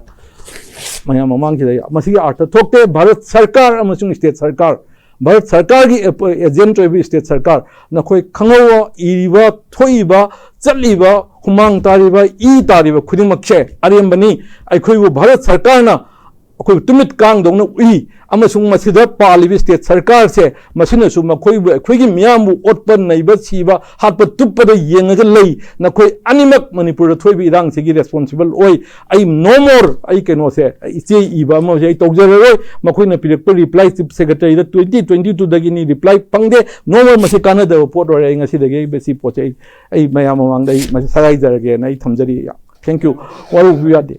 ꯃꯌꯥꯝ ꯃꯃꯥꯡꯁꯤꯗ ꯑꯩ, ꯃꯁꯤꯒꯤ ꯑꯥꯔꯊ ꯊꯣꯛꯇꯦ꯫ ꯚꯥꯔꯠ ꯁꯔꯀꯥꯔ ꯑꯃꯁꯨꯡ ꯁ꯭ꯇꯦꯠ ꯁꯔꯀꯥꯔ, ꯚꯥꯔꯠ ꯁꯔꯀꯥꯔꯒꯤ ꯑꯦꯞ-, ꯑꯦꯖꯦꯟꯠ ꯑꯣꯏꯕ ꯁ꯭ꯇꯦꯠ ꯁꯔꯀꯥꯔ, ꯅꯈꯣꯏ ꯈꯪꯍꯧꯕ, ꯏꯔꯤꯕ, ꯊꯣꯛꯏꯕ, ꯍꯨꯃꯥꯡ ꯇꯥꯔꯤꯕ, ꯏ ꯇꯥꯔꯤꯕ ꯈꯨꯗꯤꯡꯃꯛꯁꯦ ꯑꯔꯦꯝꯕꯅꯤ꯫ ꯑꯩꯈꯣꯏꯕꯨ ꯚꯥꯔꯠ ꯁꯔꯀꯥꯔꯅ ꯑꯩꯈꯣꯏꯕꯨ ꯇꯨꯃꯤꯠ ꯀꯥꯡꯗꯧꯅ ꯎꯏ ꯑꯃꯁꯨꯡ ꯃꯁꯤꯗ ꯄꯥꯜꯂꯤꯕ ꯁ꯭ꯇꯦꯠ ꯁꯔꯀꯥꯔꯁꯦ ꯃꯁꯤꯅꯁꯨ ꯃꯈꯣꯏꯕꯨ, ꯑꯩꯈꯣꯏꯒꯤ ꯃꯤꯌꯥꯝꯕꯨ ꯑꯣꯠꯄ, ꯅꯩꯕ, ꯁꯤꯕ, ꯍꯥꯠꯄ, ꯇꯨꯞꯄꯗ ꯌꯦꯡꯉꯒ ꯂꯩ꯫ ꯅꯈꯣꯏ ꯑꯅꯤꯃꯛ ꯃꯅꯤꯄꯨꯔꯗ ꯊꯣꯛꯏꯕ ꯏꯔꯥꯡꯁꯤꯒꯤ ꯔꯦꯁꯄꯣꯟꯁꯤꯕꯜ ꯑꯣꯏ꯫ ꯑꯩ no more, ꯑꯩ ꯀꯩꯅꯣꯁꯦ, ꯏꯆꯦ ꯏꯕ ꯑꯃꯁꯦ ꯑꯩ ꯇꯧꯖꯔꯔꯣꯏ꯫ ꯃꯈꯣꯏꯅ ꯄꯤꯔꯛꯄ ꯔꯤꯄ꯭ꯂꯥꯏ ꯆꯤꯐ ꯁꯦꯀ꯭ꯔꯦꯇꯔꯤꯗ ꯇ꯭ꯋꯦꯟꯇꯤ ꯇ꯭ꯋꯦꯟꯇꯤ ꯇꯨꯗꯒꯤꯅꯤ ꯔꯤꯄ꯭ꯂꯥꯏ ꯐꯪꯗꯦ꯫ No more, ꯃꯁꯤ ꯀꯥꯟꯅꯗꯕ ꯄꯣꯠ ꯑꯣꯏꯔꯦ꯫ ꯑꯩ ꯉꯁꯤꯗꯒꯤ ꯑꯩ ꯃꯁꯤ ꯄꯣꯠꯁꯦ ꯑꯩ, ꯑꯩ ꯃꯌꯥꯝ ꯃꯃꯥꯡꯗ ꯑꯩ ꯃꯁꯤ ꯁꯒꯥꯏꯖꯔꯒꯦꯅ ꯑꯩ ꯊꯝꯖꯔꯤ꯫ Thank you꯫ ꯋꯥꯔꯧꯕꯤꯕ ꯌꯥꯗꯦ꯫